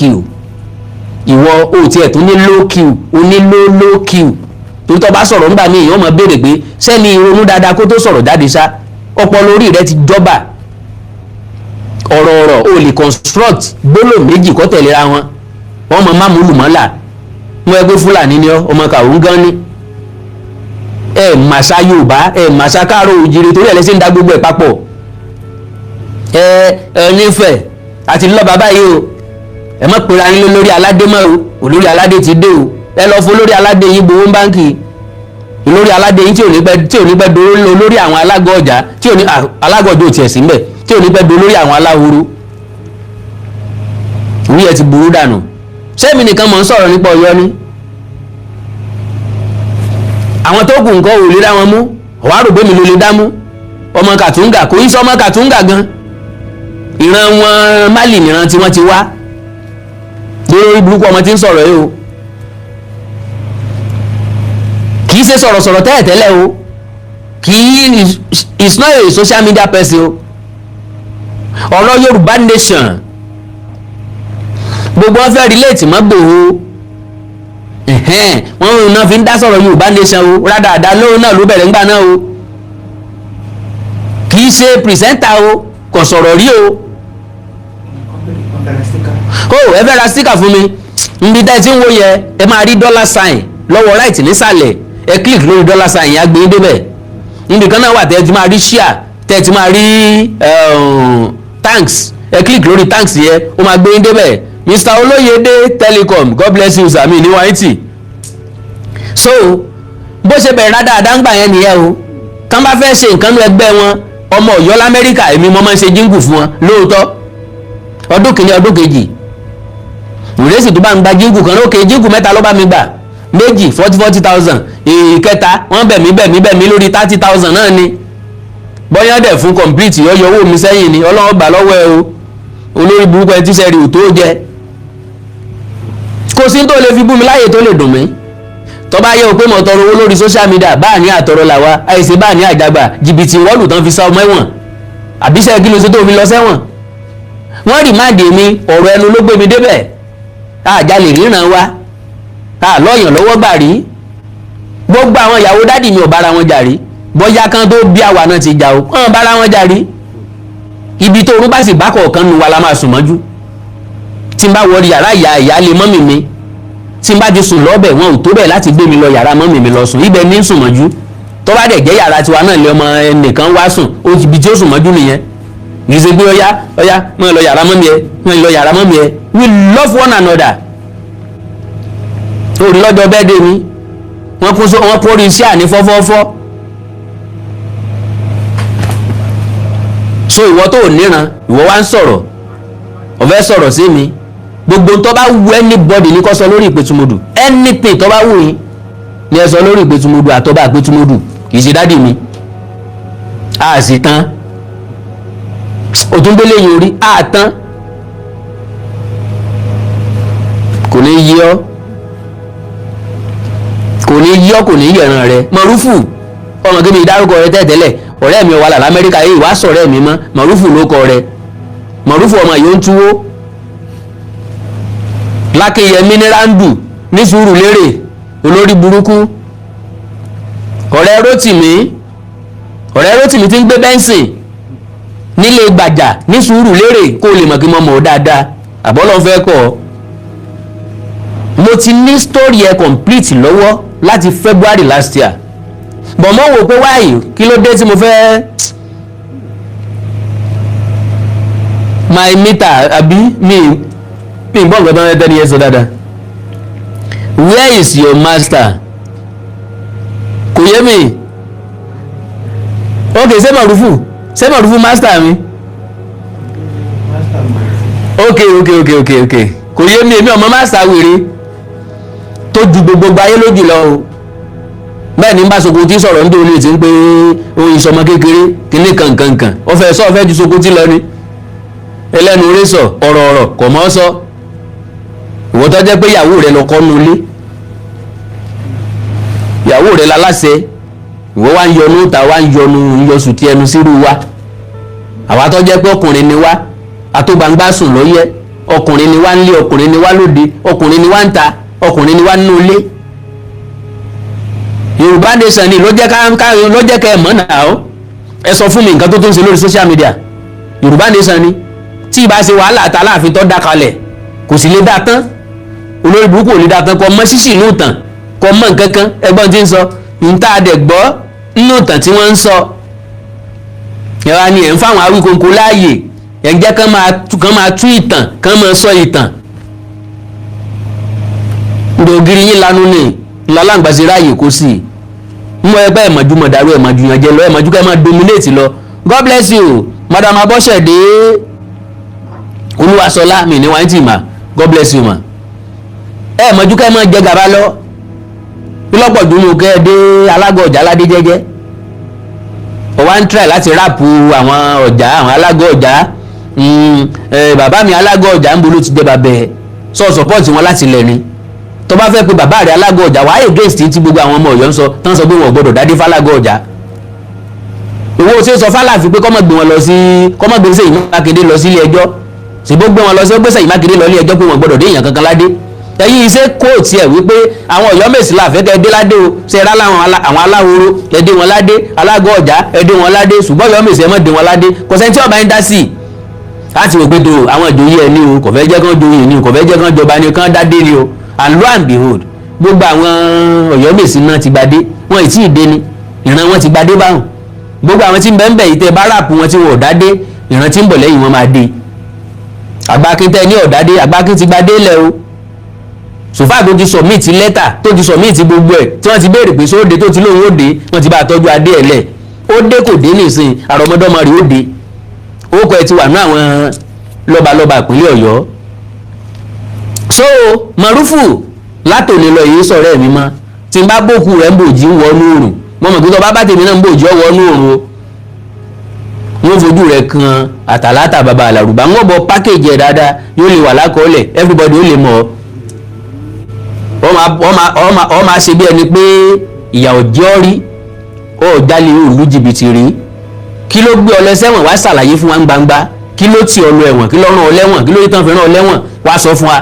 Ìwọ ò tiẹ̀ tó ní low Q, ó ní low low Q, torí tó bá sọ̀rọ̀ ńgbà míì, èèyàn máa béèrè pé sẹ́ni ronú dáadáa kó tó sọ̀rọ̀ jáde ṣá. Ọpọlọ orí rẹ ti jọba. Ọ̀rọ̀ ọ̀rọ̀ o lè construct gbólóhùn méjì kó tẹ̀léra wọn. Wọ́n mọ mámúlùmọ́là wọ́n ẹgbẹ́ Fúlàní ni ọ́, ọmọ kàwé gan ni ẹ màṣá Yorùbá, ẹ màṣá káàró òjìrè, torí ẹ lẹ́sìn ń da gbogbo ẹ̀ papọ̀. Ẹ ẹ nífẹ̀ẹ́ àti lọ́ba báyìí o. Ẹ má pera yín lórí aládé mọ́ o. Olórí aládé ti dé o. Ẹ lọ fún olórí aládé yín gbowó báńkì. Olórí aládé yín tí ò ní pẹ́ dúró lórí àwọn alágọ̀ ọjà, tí ò ní alágọ̀ ọjà ò tiẹ̀ sí mbẹ̀, tí ò ní pẹ́ dúró lórí àwọn aláhoro. Orí ẹ ti burú dànù. Sẹ́mi nìkan mọ̀ ń sọ̀rọ̀ nípa Ọ̀yọ́ ni? Àwọn tó kù nǹkan ò lè dá wọn mú. Ọ̀wá rò bẹ́mi ló lè dá mú. Ọmọ Kàtúngà kò í sọ ọmọ Kàtúngà gan, ìran wọn Málì nìran tí wọ́n ti wá. Lórí burúkú ọmọ tí ń sọ̀rọ̀ yìí o, kì í ṣe sọ̀rọ̀sọ̀rọ̀ tẹ́lẹ̀tẹ́lẹ̀ o, kì í is not a social media person o. Ọ̀rọ̀ Yorùbá nation, gbogbo wọn fẹ́ relate mọ́ Ìgbòho, wọ́n náà fi ń dá sọ̀rọ̀ Yorùbá nation o. Rádàdà lóhùn náà ló bẹ̀rẹ̀ ńgbà náà o. Kì í ṣe presenter o, kò sọ̀rọ̀ rí o. O ẹ fẹ́ ra sticker fún mi, níbi tá ẹ ti ń wo yẹ, ẹ máa rí dollar sign lọ́wọ́ right nísàlẹ̀. Ẹ click lórí dollar sign yẹn, á gbé yín débẹ̀. Níbi kan náà wà tẹ́ ẹ ti máa rí share, tẹ́ ẹ ti máa rí thanks. Ẹ click lórí thanks yẹn, ó máa gbé yín débẹ̀. Mr Olóyèdè Telecom, God bless you sir. Mi ní wáyé tì. So bó ṣe bẹ̀rẹ̀ dáadáa ń gbà yẹn nìyẹn o. Tán bá fẹ́ ṣe nǹkan ní ẹgbẹ́ wọn, ọmọ Ọ̀yọ́ lamẹ́ríkà, èmi mo máa ń ṣe jingle fún wọn lóòótọ́. Ọdún kìíní, ọdún kejì, ìrẹsì tó bá ń gba jingle kan lókè, jingle mẹ́ta ló bá mi gbà, méjì 40 40,000, ìkẹta wọ́n bẹ̀ mí bẹ̀ mí bẹ̀ mí lórí 30,000 náà ni. Bọ́yá dẹ̀ fún complete, yọyọ owó mi sẹ́yìn ni. Ọlọ́run gbà lọ́wọ́ ẹ o, olórí burúkú ẹ tíṣẹ́ rí ò tó jẹ. Kò sí tó lè fi bú mi láyè tó lè dùn mí. Tó bá yẹ o pé mo tọrọ owó lórí social media, báà ní àtọrọ làwa àìsè, báà ní àjàgbà jìbìtì wọ́ọ̀lù tán fi sá ọmọ ẹ̀wọ̀n. Àbíṣẹ́ kí ló ṣe tó fi lọ sẹ́wọ̀n? Wọ́n remand mi, ọ̀rọ̀ ẹnu ló gbé mi débẹ̀. Àjálè ríran wa A lọ́yàn lọ́wọ́ gbà rí. Gbogbo àwọn ìyàwó daddy mi ò bára wọn jà rí. Bóyá kan tó bí àwa náà ti jà o, wọn bára wọn jà rí. Ibi tó orún bá sì bá kọ̀ọ̀kan nu wa la máa sùn mọ́jú. Tí n bá wọ yàrá ìyá ìyáálé mummy mi, tí n bá ti sùn lọ́bẹ̀, wọn ò tó bẹ̀ láti gbé mi lọ yàrá mummy mi lọ sùn. Ibẹ̀ ní sùn mọ́jú. Tó bá dẹ̀ jẹ́ yàrá tiwa náà lé ọmọ ẹnìkan wá sùn, ó ibi tí ó sùn mọ́jú nìyẹn. Kì í ṣe pé ọyá ọyá, mọ́ ẹ lọ yàrá mummy ẹ, mọ́ ẹ lọ yàrá mummy ẹ. We love one another. Orí lọ́jọ́ bẹ́ẹ̀ dé mi, wọ́n kó wọ́n kórè iṣẹ́ àní fọ́fọ́fọ́. So ìwọ tó níran, ìwọ wá ń sọ̀rọ̀, ọ̀fẹ́ sọ̀rọ̀ sí mi. Gbogbo tó bá wù anybody ní kó sọ lórí Ìpẹ̀tùmọdù. Anything tó bá wù yín ní ẹ sọ lórí Ìpẹ̀tùmọdù àtọ́ba Ìpẹ̀tùmọdù. Kì í ṣe daddy mi. A sì tán òtúngbélé yìí orí a tán, kò ní yí ọ, kò ní yí ọ, kò ní yẹ̀ràn rẹ. Mọ̀rúfù ọmọ kí mi dárúkọ rẹ tẹ́tẹ́lẹ̀. Ọ̀rẹ́ mi wà l'Amẹ́ríkà yìí, wàá sọ̀rẹ́ mi mọ́. Mọ̀rúfù ló kọ rẹ. Mọ̀rúfù ọmọ yìí ó ń túwó Lákéyẹmí ní rándù ní sùúrù lérè, olórí burúkú. Ọ̀rẹ́ Rótìmí, ọ̀rẹ́ Rótìmí tí ń gbé bẹ́ńsìn nílé gbàjà ní sùúrù lérè, kó o lè mọ̀ kí mo mọ̀ ọ́ dáadáa. Àbọ́lọ́ fẹ́ kọ́ ọ. Mo ti ní story ẹ complete lọ́wọ́ láti February last year, but mo wò pé wáyé, kí ló dé tí mo fẹ́ my meter àbí mi gbọ́ nǹkan tó ń tẹ́ni yẹn sọ dáadáa. Where is your master? Kò yé mi. Ok, ṣé Mọ̀rúfù, ṣé Mọ̀rúfù master mi? Ok, kò yé mi. Èmi ọmọ master wèrè tó ju gbogbo ayé lójú lọ o. Bẹ́ẹ̀ ni ń bá Sokoti sọ̀rọ̀ ń dòwò tí ń pé ohun ìsọmọ kékeré kìíní kankankan, ó fẹ́ sọ, ó fẹ́ ju Sokoti lọ ni. Ẹlẹ́nu orí sọ ọ̀rọ̀, ọ̀rọ̀ kò mọ́ sọ. Ìwọ tó jẹ́ pé ìyàwó rẹ lọ kọ́ nu ilé, ìyàwó rẹ láláṣẹ, ìwọ wá ń yọnu ta, wá ń yọnu ń yọ sùtì ẹnu sírú wa. Àwa tó jẹ́ pé ọkùnrin ni wá, àtògbàǹgbà sùn lọ́yẹ́. Ọkùnrin ni wá ń lé, ọkùnrin ni wá lóde, ọkùnrin ni wá ń ta, ọkùnrin ni wá nínú ilé. Yorùbá Nation ni ló jẹ́ ká ló jẹ́ kẹ́ ẹ mọ̀ náà ó. Ẹ sọ fún mi nǹkan tó tó ń ṣe lórí social media. Yorùbá Nation ni tí ìbá ṣe wàhálà àtà Aláàfin tó dá kalẹ̀, kò sì lè dá tán. Olórí burúkú ò lè dá tán. Kò mọ ṣíṣì inú ìtàn, kò mọ nǹkan kan. Ẹgbọ́n tí ń sọ níta dẹ̀ gbọ́ nínú ìtàn tí wọ́n ń sọ ẹ wá ní ẹ̀ ń fáwọn Awíkonko láàyè, ẹ̀ ń jẹ́ kán máa tú ìtàn, kán máa sọ ìtàn. Ndògiri yín lanu ni ńlá ráàyè kó sí i mú ẹgbẹ́ ẹ̀mọ̀jú mọ̀dàrú, ẹ̀mọ̀jú yàn jẹ lọ, ẹ̀mọ̀jú kẹ́ máa dominate lọ. God bless you, Madam Abọ́sẹ̀dé Olúwaṣọlá mi ní wáyé tì mà. God bless you, ma. Ẹ̀mọ̀jú kẹ́ máa jẹ gàba lọ lọ́pọ̀ dúró, kẹ́ ẹ dé alágọ̀ ọ̀jà aládé jẹ́jẹ́. Ó wá ń try láti wrap àwọn ọ̀jà, àwọn alágọ̀ ọ̀jà. Bàbá mi alágọ̀ ọ̀jà ń bolo ti jẹ́ bàbẹ̀ ẹ̀ sọ support wọn láti lẹ̀ ni. Tó bá fẹ́ pe bàbá rẹ̀ alágọ̀ ọ̀jà, wàá against tí gbogbo àwọn ọmọ Ọ̀yọ́ ń sọ, tán sọ pé wọn ò gbọdọ̀ dádé fálágọ̀ ọ̀jà. Owó ṣe sọ fáláàfin pé kọ́mọ̀ gbé wọn lọ sí, kọ́mọ̀ gbé Ṣèyí Mákindé lọ sí ilé ẹjọ́. Ṣèbó gbé wọn lọ sí, ó gbé Ṣèyí Mákindé lọ ilé ẹjọ́ pé wọn gbọdọ̀ dé èèyàn kankan ládé. Ẹ̀yin iṣẹ́ kóòtù ẹ̀ wípé àwọn Ọ̀yọ́ Mèsì láàfẹ́ kẹ́ ẹ dé ládé o. Ṣe rá láwọn àwọn aláhoro, ẹ dé wọn ládé, alágọ̀ ọ̀já, ẹ dé wọn ládé, ṣùgbọ́n Ọ̀yọ́ Mèsì, ẹ má dé wọn ládé. Kò sẹ́ni tí ọba ń dá sí i láti wò pé tó àwọn ìjòyè ẹ ní o, kò fẹ́ jẹ́ kán joyè ní o, kò fẹ́ jẹ́ kán jọba ní o, kán dádé ní o. And lo and behold, gbogbo àwọn Ọ̀yọ́ Mèsì náà ti gbadé. Wọn ì tí ì dé ni ìran wọn ti gbadé báwọn. Gbogbo àwọn tí ń bẹ ń bẹ yìí, tẹ bá wrap wọn tí wọn ò dádé, ìran tí ń bọ̀ lẹ́yìn wọn máa dé. Àgbákin tẹ ní ọ̀dádé, àgbákin ti gbadé lẹ̀ o. Sòfà tó ti submit lẹ́tà, tó ti submit gbogbo ẹ̀, tí wọ́n ti béèrè pé sóde, tó ti lóun ó dé, wọ́n ti bá a tọ́jú adé ẹ̀ lẹ̀. Ó dé, kò dé nìsín, àrọ́mọdọ́mọ rẹ̀ ó dé. Orúkọ ẹ̀ ti wà ní àwọn lọ́balọ́ba ìpínlẹ̀ Ọ̀yọ́. So Mọ̀rúfù, látòní lọ yìí sọ̀rọ̀ ẹ̀mí mọ́. Tí n bá bókù rẹ̀ ń bòjì ń wọnú òrùn, mo mọ̀ pé tó bá bá tèmi náà ń bòjì ọ̀ wọnú òrùn o. Wọ́n fojú rẹ̀ kan àtàlátà bàbá àlàrúbá, wọ́n bọ pákéjì ẹ̀ dáadáa, yóò lè wà lákọọ́lẹ̀, everybody ó lè mọ̀ ọ́. Wọ́n máa ṣe bí ẹni pé ìyà ò jẹ́ ọ́ rí, ó jalè, ó lu jìbìtì rí. Kí ló gbé ọ lọ sẹ́wọ̀n? Wá ṣàlàyé fún wa ń gbangba. Kí ló tì ọ lọ ẹ̀wọ̀n? Kí ló rán ọ lẹ́wọ̀n? Kí ló yẹ tán fi rán ọ lẹ́wọ̀n? Wá sọ fún wa.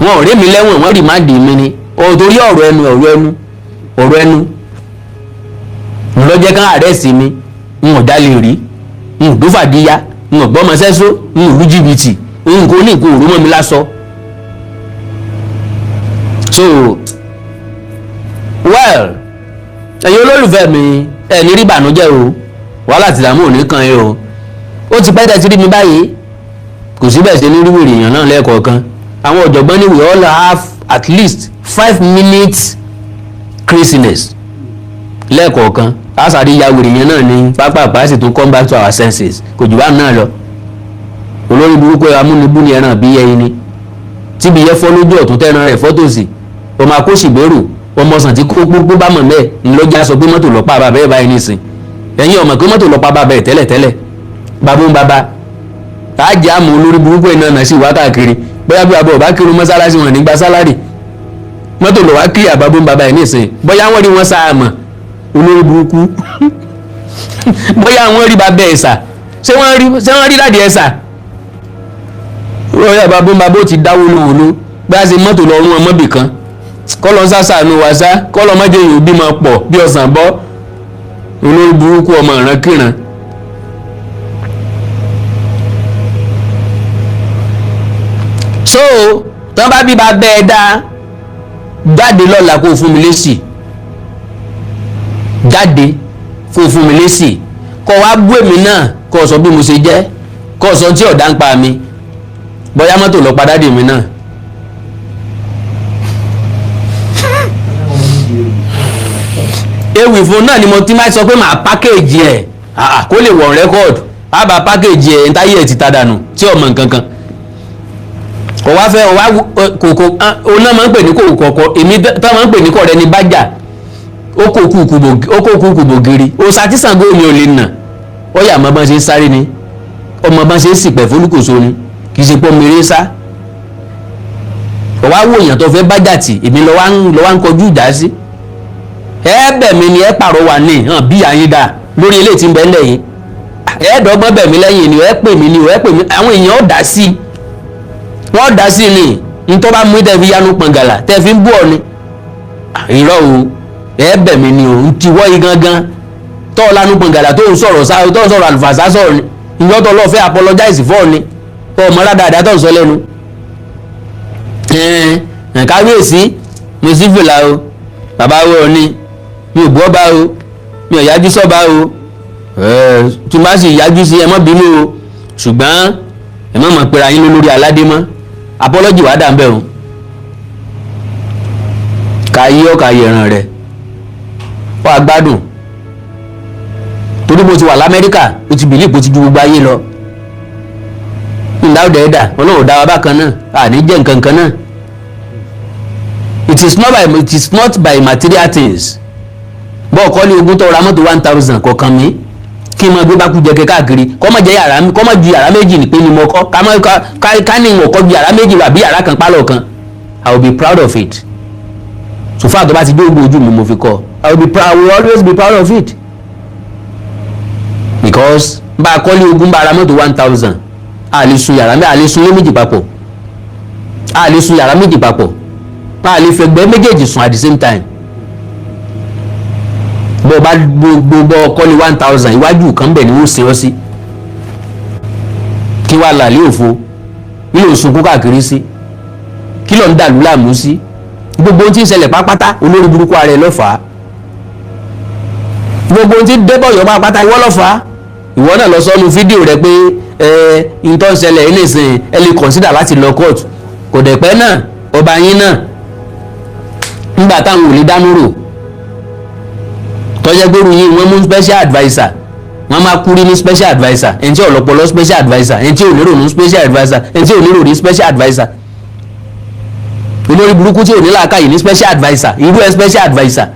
Wọn ò rí mi lẹ́wọ̀n, wọ́n remand mi ni o, torí ọ̀rọ̀ ẹnu, ọ̀rọ̀ ẹnu, ọ̀rọ̀ ẹnu lọ́jẹ́ kan arrest mi. N ò jalè rí, n ò dófàdíyá, n ò gbọ́mọ sẹ́só, n ò lu jìbìtì, n kò ní nǹkan òru mọ́ mi lásọ. So well, ẹ̀yin olólùfẹ́ mi, ẹ̀ ní rí ìbànújẹ́ o, wàhálà tìdààmú ò ní kàn yín o. Ó ti pẹ́ tẹ́ ti rí mi báyìí, kò síbẹ̀ ṣe ní ríwèrè èèyàn náà lẹ́ẹ̀kọ̀ọ̀kan. Àwọn ọ̀jọ̀gbọ́n ní we all have at least 5 minutes craziness lẹ́ẹ̀kọ̀ọ̀kan. Àṣàrí ya wèrè yẹn náà ní pápá, sì tún come back to our senses. Kò jù bá náà lọ. Olórí burúkú amúnibú ni ẹran bí ẹyin ni tíbi yẹ fọ́ lójú ọ̀tún, tẹ́ran rẹ̀ fọ́tòsì. Ọmọ akóṣìbérò, ọmọ ọsàn tí kó gbogbo bá mọ̀ mẹ́ẹ̀ ńlọ́jà sọ pé mọ́tò lọ́pàá bàbá ẹ̀ báyìí nísìn. Ẹ̀yin ọmọ pé mọ́tò lọ́pàá bàbá ẹ̀ tẹ́lẹ̀tẹ́lẹ̀, bàbá ń bàbá àjẹ́ àmọ́. Olórí burúkú ẹ̀ náà sì wá káàkiri, bóyá bí bàbá ọba kírun mọ́sálásí wọn nígbà salary, mọ́tò lọ́wọ́ kí àbábọ́ ń bàbá ẹ̀ nísìn. Bóyá wọ́n rí wọn sáà mọ̀, olórí burúkú, bóyá wọ́n rí bàbá ẹ̀ sà. Ṣé wọ́n rí daddy ẹ̀ sà? Bóyá bàbá ń bàbá ó ti dáwó lówó bí a ṣe mọ́tò lọ rún ọmọ bì kan. Kọ́lọ́ ń sàṣàánú wa sá, kọ́lọ́ mọ́jẹ́ yìí bímọ pọ̀ bí ọ̀sán bọ́. Olórí burúkú, ọmọ ìrankíran. So tán bá bí ba bẹ́ẹ̀ dá jáde lọ́la, kó o fún mi lésì. Jáde kó o fún mi lésì, kó o wá bú èmi náà, kó o sọ bí mo ṣe jẹ́, kó o sọ tí ọ̀dà ń pa mi, bóyá mọ́tò lọ padà dè mí náà. Ewì fún náà ni mo ti máa sọ pé màá package ẹ̀ kó lè wọ̀n record. Á bá package ẹ̀ ntáyé ẹ̀ ti ta dànù tí ọmọ nǹkan kan kò wá fẹ́ wá kòkò. Oná máa ń pè ní kòkò kọ̀ọ̀kọ̀, èmi tá máa ń pè ní kọ̀rẹ́ ní bájà. Ó kó kúkú bògiri òòsà tí Ṣàngó mi ò lè nà. Ó yà mọ́ bá ṣe ń sáré ni, ọmọ bá ṣe ń sìpẹ̀ fólúkòso ni, kì í ṣe pọ́ mèrè sá. Ọ̀wá wò èèyàn tó fẹ́ bájà tì, èmi lọ wá ń kọjú ìjà sí. Ẹ bẹ̀ mí ni, ẹ pàrọwà ní hàn bí àyín dà lórí eléyìí tí ń bẹ ńlẹ̀ yìí. Ẹ dọ́gbọ́n bẹ̀ mí lẹ́yìn ni, ẹ pè mí ni, ẹ pè mí. Àwọn èèyàn ó dá sí i, wọ́n dá sí ni. Ntọ́ bá mú tẹ́ fi yanu pọ̀ngàlà tẹ́ fi ń bú ọ ni. Irọ́ o, ẹ bẹ̀ mí ni o. Ń tiwọ́ yìí gangan tọ́ ọ lanu pọ̀ngàlà tó ń sọ̀rọ̀ sá, tó ń sọ̀rọ̀ àlùfàṣà sọ̀rọ̀ ni. Ìjọ tó lọ́ọ́ fẹ́ apologize fọ́ ni, tọ́ ọmọ dáadáa tó ń sọ lẹ́nu. Ẹ̀ẹ́n, kábíyèsí, mo sì fìlà o, bàbá wo ni mi ò gbọ́ bá o, mi ò yájú sọ́ba o. Tí n bá sì yájú sí, ẹ má bínú o, ṣùgbọ́n ẹ má mọ̀ pera yín lórí aládé mọ́. Apology wàá dà ń bẹ̀ o. Ká yí ọ́, ká yẹran rẹ̀ wọ́n á gbádùn, torí bó ti wà l'Amẹ́ríkà, ó ti believe bó ti ju gbogbo ayé lọ. Ǹdá ọ̀dẹ̀ ẹ̀dà Ọlọ́run dá wa bákan náà, àní jẹ́ nǹkan kan náà. It is not by material things. Bọ́ọ̀ kọ́lé ogún, tó ra mọ́tò 1,000 kọ̀ọ̀kan mi, kí n máa gbé bákú jẹ káàkiri, kọ́ má jẹ́ yàrá, kọ́ má ju yàrá méjì ní pé ni mo kọ́, ká má ká ní ìwọ̀n kọ́ ju yàrá méjì àbí yàrá kan pálọ̀ kan, I will be proud of it. So far tó bá ti dé ogun ojú mi mo fi kọ́, I will be proud, I will always be proud of it, because bá a kọ́lé ogún, bá a ra mọ́tò 1,000, a lè sun yàrá, a lè sun ilé méjì papọ̀, a lè sun yàrá méjì papọ̀, a lè fẹ̀gbẹ́ méjèèjì sùn at the same time. Bó o bá gbogbo kọ́lé 1,000, iwájú kan bẹ̀ ni wọ́n sin ọ́ sí. Kí wàá làlẹ́ òfo kí ló ń sunkún káàkiri sí? Kí ló ń dàlú láàmú sí? Gbogbo ohun tí ń ṣẹlẹ̀ pápátá, olórí burúkú ara ẹ̀ lọ́fàá. Gbogbo ohun tí ń débọ̀ yọ pápátá, ìwọ lọ́fàá. Ìwọ náà lọ sọ́nu fídíò rẹ pé ẹ ntọ́ ń ṣẹlẹ̀ ẹ nìsín, ẹ lè consider láti lọ court. Kò dẹ̀ pẹ́ náà, ọba yín náà, nígbà táwọn ò lè dánú rò, tọ́jẹ́ gbóru yín, wọ́n mú special adviser, wọ́n máa kúrí ní special adviser, ẹni tí ọ̀lọ́pọ̀lọ́ special adviser, ẹni tí ò ní rònú special adviser, ẹni tí ò ní ròrí special adviser, olórí burúkú tí ò ní làákàyè ní special adviser. Irú ẹ special adviser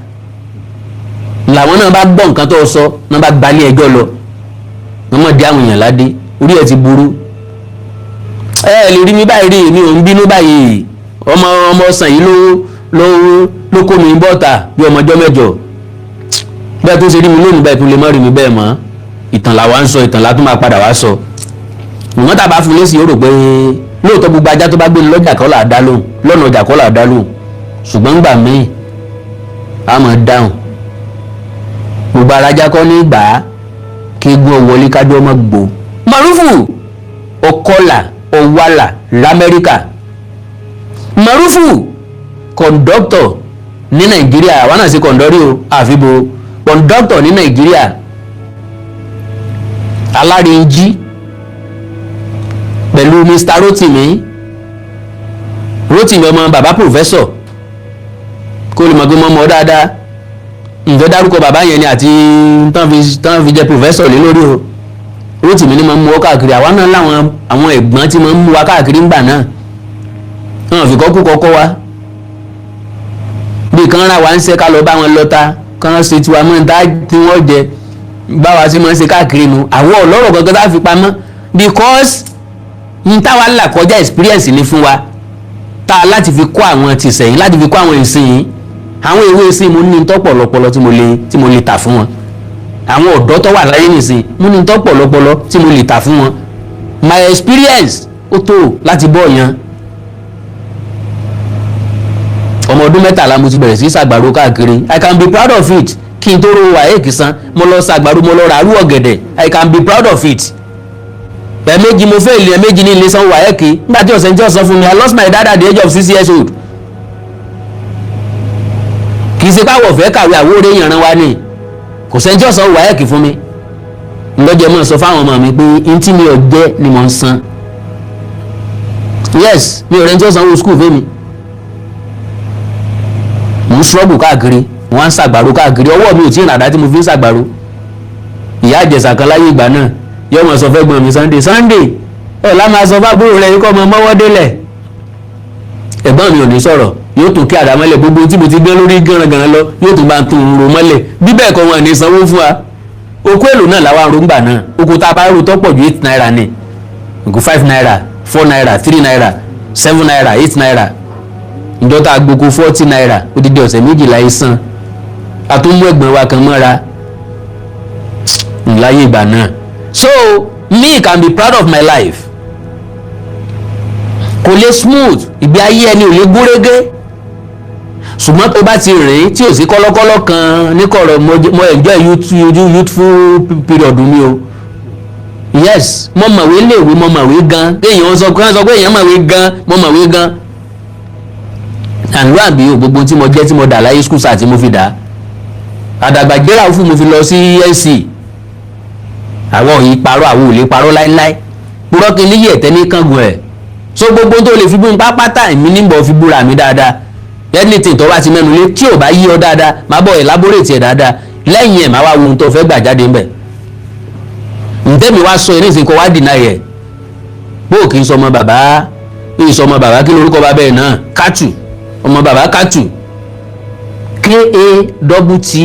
làwọn náà bá gbọ́ nǹkan tó sọ náà, bá gbalẹ̀ ẹjọ́ lọ, wọ́n mọ̀ dé àwọn èèyàn ládé. Orí ẹ̀ ti burú. Ẹ ẹ lè rí mi báyìí, rí mi ò ń bínú báyìí. Ọmọ ọmọ ọsàn yìí ló kó mi bọ́ta bí ọmọ ọjọ́ mẹ́jọ. Bẹ́ẹ̀ tó ṣe rí mi lónìí, bẹ́ẹ̀ tó lè má rí mi bẹ́ẹ̀ mọ́. Ìtàn làwa ń sọ, ìtàn la tún máa padà wá sọ. Ìwọ́n tá a bá fún lésì, ó rò pé Lóòótọ́, gbogbo ajá tó bá gbé ní lọ́jà kọ́ là á dá lóhùn, lọ́nà ọjà kọ́ là á dá lóhùn, ṣùgbọ́n gbà míì a máa dáhùn. Gbogbo arajá kọ́ ní gbà á kí egun wọlé kájọ́ ọmọ gbò. Mọ̀rúfù ọkọlà ọwàlà lamẹ́ríkà, Mọ̀rúfù kọ̀ǹdọ́tọ̀ ní Nàìjíríà, àwa náà ṣe kọ̀ǹdọ́rí o, àfibo kọ̀ǹdọ́tọ̀ ní Nàìjíríà, alárìnjí pẹ̀lú Mr Rotimi, Rotimi ọmọ bàbá professor, kó lè mọ̀ pé mo mọ̀ ọ́ dáadáa. Ǹfẹ́ dárúkọ bàbá yẹn ni àti tán fi jẹ professor lé lórí o. Rotimi ni mo ń mú ọ káàkiri. Àwa náà láwọn àwọn ẹ̀gbọ́n tí mo ń mú wa káàkiri ńgbà náà, wọn fi kọ́kú kọ́kọ́ wa bí kan ra wa ń ṣe ká lọ bá wọn lọ́ta kán ṣe tiwa mọ́ ní tí wọ́n jẹ báwa ṣe máa ń ṣe káàkiri nu. Àwọn ọlọ́rọ̀ gangan tá a fi pamọ́, because n táwa là kọjá, experience ni fún wa tá a láti fi kọ́ àwọn tìsẹ̀yìn, láti fi kọ́ àwọn ìsìn yìí. Àwọn ìwé ìsìn, mo ní tọ́pọ̀ lọ́pọlọ tí mo lè tà fún wọn. Àwọn ọ̀dọ́ tó wà láyé nìsín, mo ní tọ́pọ̀ lọ́pọlọ tí mo lè tà fún wọn. My experience, ó tó láti bọ́ yan. Ọmọ ọdún 13 mo ti bẹ̀rẹ̀ sí ṣàgbàro káàkiri. I can be proud of it. Kí n tó ro WAEC san, mo lọ ṣàgbàro, mo lọ ràárù ọ̀gẹ̀dẹ̀. I can be proud of it. Ẹ̀ẹ̀mejì mo fail, ẹ̀ẹ̀mejì ní ilé san WAEC nígbà tí ọ̀sẹ̀ tí ọ̀sán fún mi. I lost my dad at the age of 6 years old. Kì í ṣe káwọ̀ fẹ́ kàwé, àwòrán èèyàn wa ni kò sẹ́ni tí ọ̀sán WAEC fún mi. Ńlọ́jọ́ mọ̀ sọ fáwọn ọmọ mi pé n tí mi ò jẹ́ ni mò ń san. Yes, mi ò rẹ́ni tí ọ̀sán wo school fún mi. Mò ń ṣọ́ọ̀bù káàkiri, wọ́n á ń ṣàgbàro káàkiri. Ọwọ́ mi ò tí ì ràdá tí mo fi ń ṣàgbàro. Ìyá àjẹsà kan láyé ìgbà náà yóò mọ̀ sọ fẹ́ gbọ́n mi, "Sunday, Sunday, ọ̀ lá máa sọ fábúrò rẹ̀ kọ́ ọmọ mọ́wọ́ délẹ̀." Ẹ̀gbọ́n mi ò ní sọ̀rọ̀, yóò tún kí àdá mọ́lẹ̀. Gbogbo tí mo ti gbé lórí gánran lọ, yóò tún bá ń tún un ro mọ́lẹ̀. Bí bẹ́ẹ̀ kọ́, wọn ní sanwó fún wa. Oko èlò náà làwọn arúgbà náà, oko tá a bá rò tó pọ̀ ju 8 naira ni, nǹkan 5 naira, 4 naira, 3 naira, 7 naira, 8 naira. Ìjọ tá a gboko 40 naira, odidi ọ̀sẹ̀ 12 ìsan. A tún mú ẹ̀gbọ́n wa kan mọ́ra láyé ìgbà náà. So me can be proud of my life. Kò lè smooth, ìgbé ayé ẹni ò lè gúnrégé, ṣùgbọ́n tó bá ti rìn tí ò sí kọ́lọ́kọ́lọ́ kan ní kọ̀rọ̀. Mo enjoy youthful period mi o. Yes, mo mọ̀wé léèwé, mo mọ̀wé gan. Kéèyàn sọ pé èèyàn mọ̀wé gan, mo mọ̀wé gan. Àlọ́ àbí o, gbogbo tí mo jẹ́, tí mo dà láyé, school cert tí mo fi dà, àdàgbàjẹ́ra fún mo fi lọ sí NC. Àwọn yìí parọ́, àwọn ò lè parọ́ láéláé. Purọ́ kí níyì ẹ̀tẹ́ ní kángun ẹ̀. So gbogbo tó lè fi bú mi pápátá, èmi níbọ̀ fi búra mi dáadáa. Anything tó bá ti mẹ́nu lé tí ò bá yí ọ dáadáa, má bọ̀ elaborate ẹ̀ dáadáa. Lẹ́yìn ẹ̀, má wá wo ohun tó fẹ́ gbà jáde ńbẹ̀. Ǹtẹ́mi wá sọ ẹ̀ ní ìsìnkú wá deny ẹ̀ bó kì í sọmọ bàbá, kì í sọmọ bàbá. Kí lorúkọ bàbá ẹ̀ náà? Kátù, ọmọ bàbá Kátù, Kattu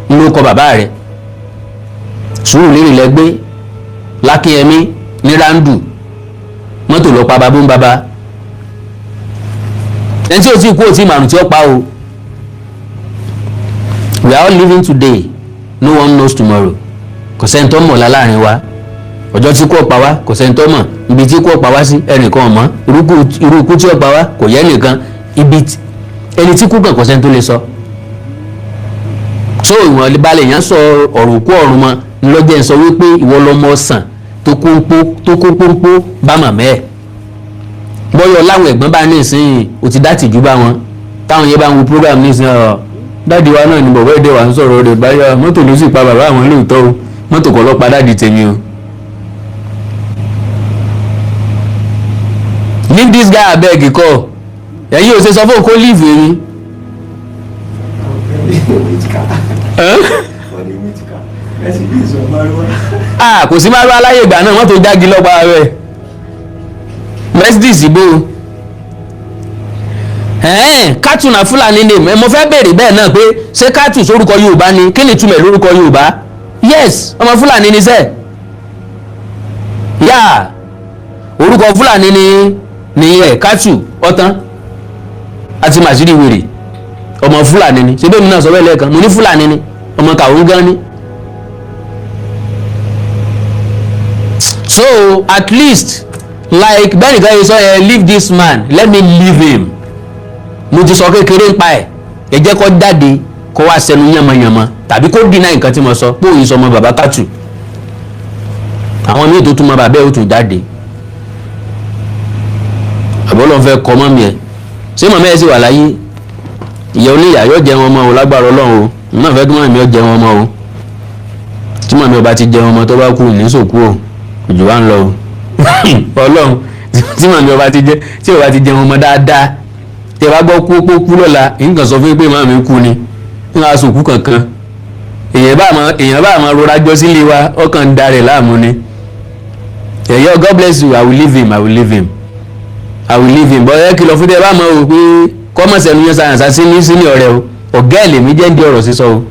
lórúkọ bàbá rẹ̀. Sùúrù lérè lẹ́gbẹ́ Lákínyẹmí ní Rándù. Mọ́tò lọ pa babó ń baba ẹni tí o ti kú, o ti màrún tí ó pa o. We are all living today, no one knows tomorrow. Kò sẹ́ni tó mọ̀ ọ̀la láàrin wa. Ọjọ́ tí kú ọ̀pá wá, kò sẹ́ni tó mọ̀. Ibi tí kú ọ̀pá wá sí, ẹnìkan ò mọ̀. Irú ikú tí ọ̀pá wá, kò yẹ nìkan. Ibi ẹni tí kú kàn, kò sẹ́ni tó lè sọ. So ìwọ̀n balẹ̀ yẹn sọ ọ̀rọ̀ òkú ọ̀run mọ́ ńlọ́jẹ́ ń sọ wípé ìwọ lọmọ ọ̀sán tó kó pónpó bá màmá ẹ̀. Bọ́yọ̀ láwọn ẹ̀gbọ́n bá ní ìsìn, o ti dá tìjú bá wọn. Táwọn yẹn bá ń wo program ní ìsìn, ọ̀ daddy wa náà ni bọ̀bọ̀ èdè wa ń sọ̀rọ̀ rẹ̀ báyọ̀. Mọ́tò ló sì pa bàbá àwọn lóòótọ́ o, mọ́tò kọ́ ló pa daddy tèmi o. Leave this guy abeg kọ́. Ẹ̀yin ò ṣe sọ fún kó leave èmi. Which car? Wọ́n ní which car? Mercedes or Marwa? Ah, kò sí márùn aláyè ìgbà náà, mọ́tò jági lọ́pàá rẹ̀. Mercedes bó ẹ̀ẹ́n Kátù na Fúlàní name. Mo fẹ́ béèrè bẹ́ẹ̀ náà pé ṣé Kátù sórúkọ Yorùbá ni? Kí ni ìtumọ̀ lórúkọ Yorùbá? Yes, ọmọ Fúlàní ni sẹ́ẹ̀ yá. Orúkọ Fúlàní ni nìyẹn, Kátù. Ọ̀tán àti màsírí wèrè, ọmọ Fúlàní ni. Ṣé bẹ́ẹ̀ mi náà sọ bẹ́ẹ̀ lẹ́ẹ̀kan, mo ní Fúlàní ni, ọmọ kàwọn gan ni. So at least Like bẹ́ẹ̀ nìkan yìí sọ yẹn, leave this man, let me leave him. Mo ti sọ kékeré ń pa ẹ̀. Ẹ jẹ́ kó jáde, kó wá sẹnu yànmọ̀yànmọ̀ tàbí kó deny nǹkan tí mo sọ pé òun sọmọ bàbá Kátù. Àwọn míì tó tún mọ bàbá ẹ̀ ó tún jáde. Àbọ̀lọ́ fẹ́ kọ́ mọ́ mi ẹ̀. Ṣé màmá ẹ̀ sì wà láyé? Ìyá oníyà yóò jẹun ọmọ o, lágbára Ọlọ́run o. Òun náà fẹ́ kí màmí ọ jẹun ọmọ o. Tí màmí ọba ti jẹun ọmọ, tó bá kú ní sòkú o, òjò wa ń lọ o. Ọlọ́run, tí màmí ọba ti jẹ, tí ọba ti jẹun ọmọ dáadáa, tí ẹ bá gbọ́ kú kó kú lọ́la, nǹkan sọ fún yín pé màmí kú ni ń ra sòkú kankan. Èèyàn bá máa rọra jọ sílé wa, ọkàn ń darẹ̀ láàmú ni. Ẹ̀yọ́, God bless you. I will leave him, I will leave him, I will leave him. But ẹ kìlọ̀ fún tẹ bá mọ̀ o pé kọ́mọ̀sẹ̀ nu yẹn sàyànsá sí ní sínú ọ̀rẹ́ o. Ọ̀gá ẹ̀ lèmi jẹ́ ń di ọ̀rọ̀ sísọ o.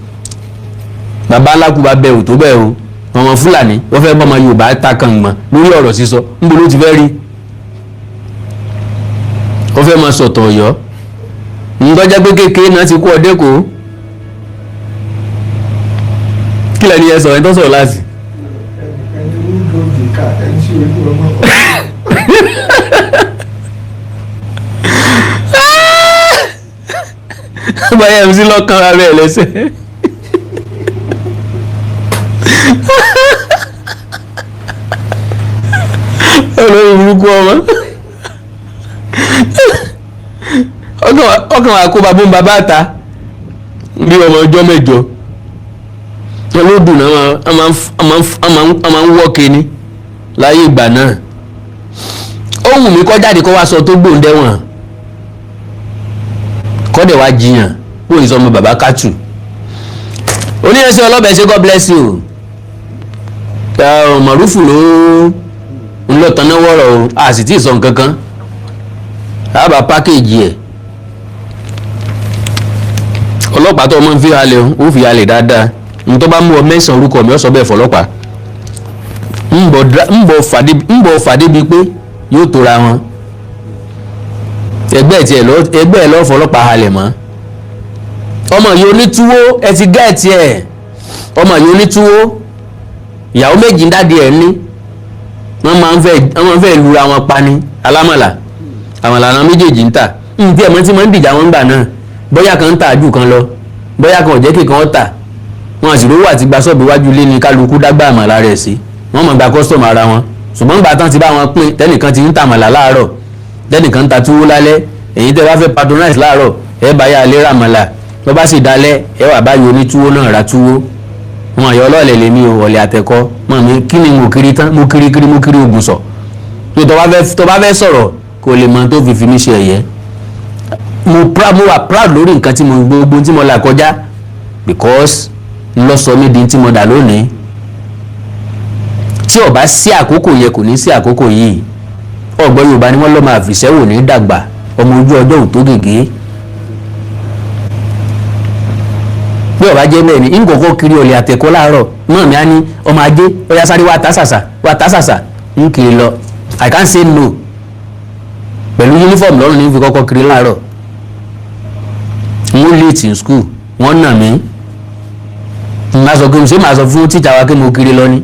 Bàbá alákùbá bẹ ò tó bẹ́ẹ̀ o. Ọmọ Fúlàní wọ́n fẹ́ bọ́mọ Yorùbá ta kàngbọ̀n lórí ọ̀rọ̀ sísọ. Níbo ló ti fẹ́ rí? Ó fẹ́ máa sọ̀tọ̀ Ọ̀yọ́ ńdọ́jẹ́ pé kékeré náà ti kú ọdẹ kó kí lẹ́ni ẹ sọ̀rọ̀ ẹ tó sọ̀rọ̀ láti. Ẹnìkan ní who drove the car, ẹni tí ojú ọmọ kọ̀. Báyà MC lọ́kàn ara rẹ̀ lẹ́sẹ̀. Olórí burúkú ọmọ ọkàn wa kó babó ń babá ta bí ọmọ ọjọ́ 8 olódùn náà a máa ń wọ́ kíní láyé ìgbà náà. Ó wù mí kó jáde, kó wá sọ tó gbòǹdẹ́wọ̀n, kọ́dẹ̀ wá jiyàn kó ìsọmọ bàbá Kátù. Oníyẹnsẹ ọlọ́bẹ̀ ṣe, God bless you. Mọ̀rúfù ló ń lọ tanná wọ̀rọ̀ o. A sì tí ì sọ nǹkan kan àbá pákéjì ẹ̀. Ọlọ́pàá tó ọmọ ń fi halẹ̀ o, ó fi halẹ̀ dáadáa. N tó bá mú ọ mẹ́sàn-án orúkọ mi, ó sọ bẹ́ẹ̀ fọlọ́pàá. Ń bọ̀ fàdé bíi pé yóò tóra wọn. Ẹgbẹ́ tiẹ̀ lọ, ẹgbẹ́ ẹ̀ lọ́ fọlọ́pàá halẹ̀ mọ́. Ọmọ yìí onítúwó, ẹ ti gẹ́ẹ̀tì ẹ̀. Ọmọ yìí onítúwó, ìyàwó méjì ń dáàdi ẹ̀ ní. Wọ́n máa ń fẹ́ lura wọn pa ní alámọ̀là. Àmàlà àwọn méjèèjì ń tà ní tí ẹ̀mọ́ tí wọ́n ń dìjà wọn gbà náà. Bóyá kan ń tà jù kan lọ, bóyá kan ò jẹ́ kí kan ó tà. Wọn sì rówó àti gba ṣọ́ọ̀bù iwájú ilé ní kálukú dágbà àmàlà rẹ̀ sí. Wọ́n mọ̀ gba customer ara wọn. Ṣùgbọ́n gbà tán ti bá wọn pín, tẹ́nìkan ti ń tà àmàlà láàárọ̀, tẹ́nìkan ń ta túwó lálẹ́. Èyí tẹ́ bá fẹ́ patronize láàárọ̀, ẹ bá yà lé ràmàlà. Tó bá sì dalẹ̀, ẹ wà báyìí onítúwó náà ra túwó. Wọn àyọ ọlọ́ọ̀lẹ̀ lèmi o, ọ̀lẹ̀ àtẹ̀kọ́ mọ̀ mi. Kí ni mo kiri tán? Mo kiri kiri, mo kiri ogun sọ pé tó bá fẹ́ sọ̀rọ̀, kò lè mọ tó fi fi mí ṣe ẹ̀yẹ. Mo proud, mo wà proud lórí nǹkan tí mo gbogbo tí mo là kọjá, because lọ sọ mí di tí mo dà lónìí. Tí ó bá sí àkókò yẹ, kò ní sí àkókò yìí. Ọgbọ́n Yorùbá ni wọ́n lọ́ máa fìṣẹ́wò ní dàgbà, ọmọ ojú ọjọ́ ò tó gègé. Bí ó bá jẹ́ bẹ́ẹ̀ ni nkọ̀kọ́ kiri ọ̀lẹ̀ àtẹ̀kọ́ láàárọ̀ mọ́ mi á ní ọmọ ajé, ó yá, sáré wá tá sàṣà, wá tá sàṣà. Ń kiri lọ, I can't say no. Pẹ̀lú uniform lọ́rùn ní fi kọ́kọ́ kiri láàárọ̀. Mo late in school, wọ́n nà mí. N máa sọ pé ṣé màá sọ fún tíjà wa pé mo kiri lọ ni,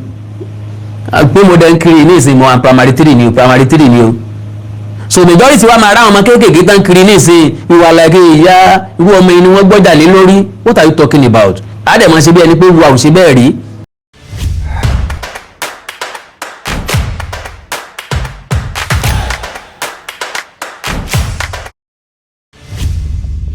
pé mo dẹ̀ ń kiri ní ìsìn. Mo wà primary three ni o, primary three ni o. So majority wa máa rá àwọn ọmọ kéékèèké tán kiri ní ìsìn ìwà like ìyá irú ọmọ yìí ni wọ́n gbọ́jà lé lórí. What are you talking about? Àdèmọ̀ ṣe bí ẹni pé wa ò ṣe bẹ́ẹ̀ rí.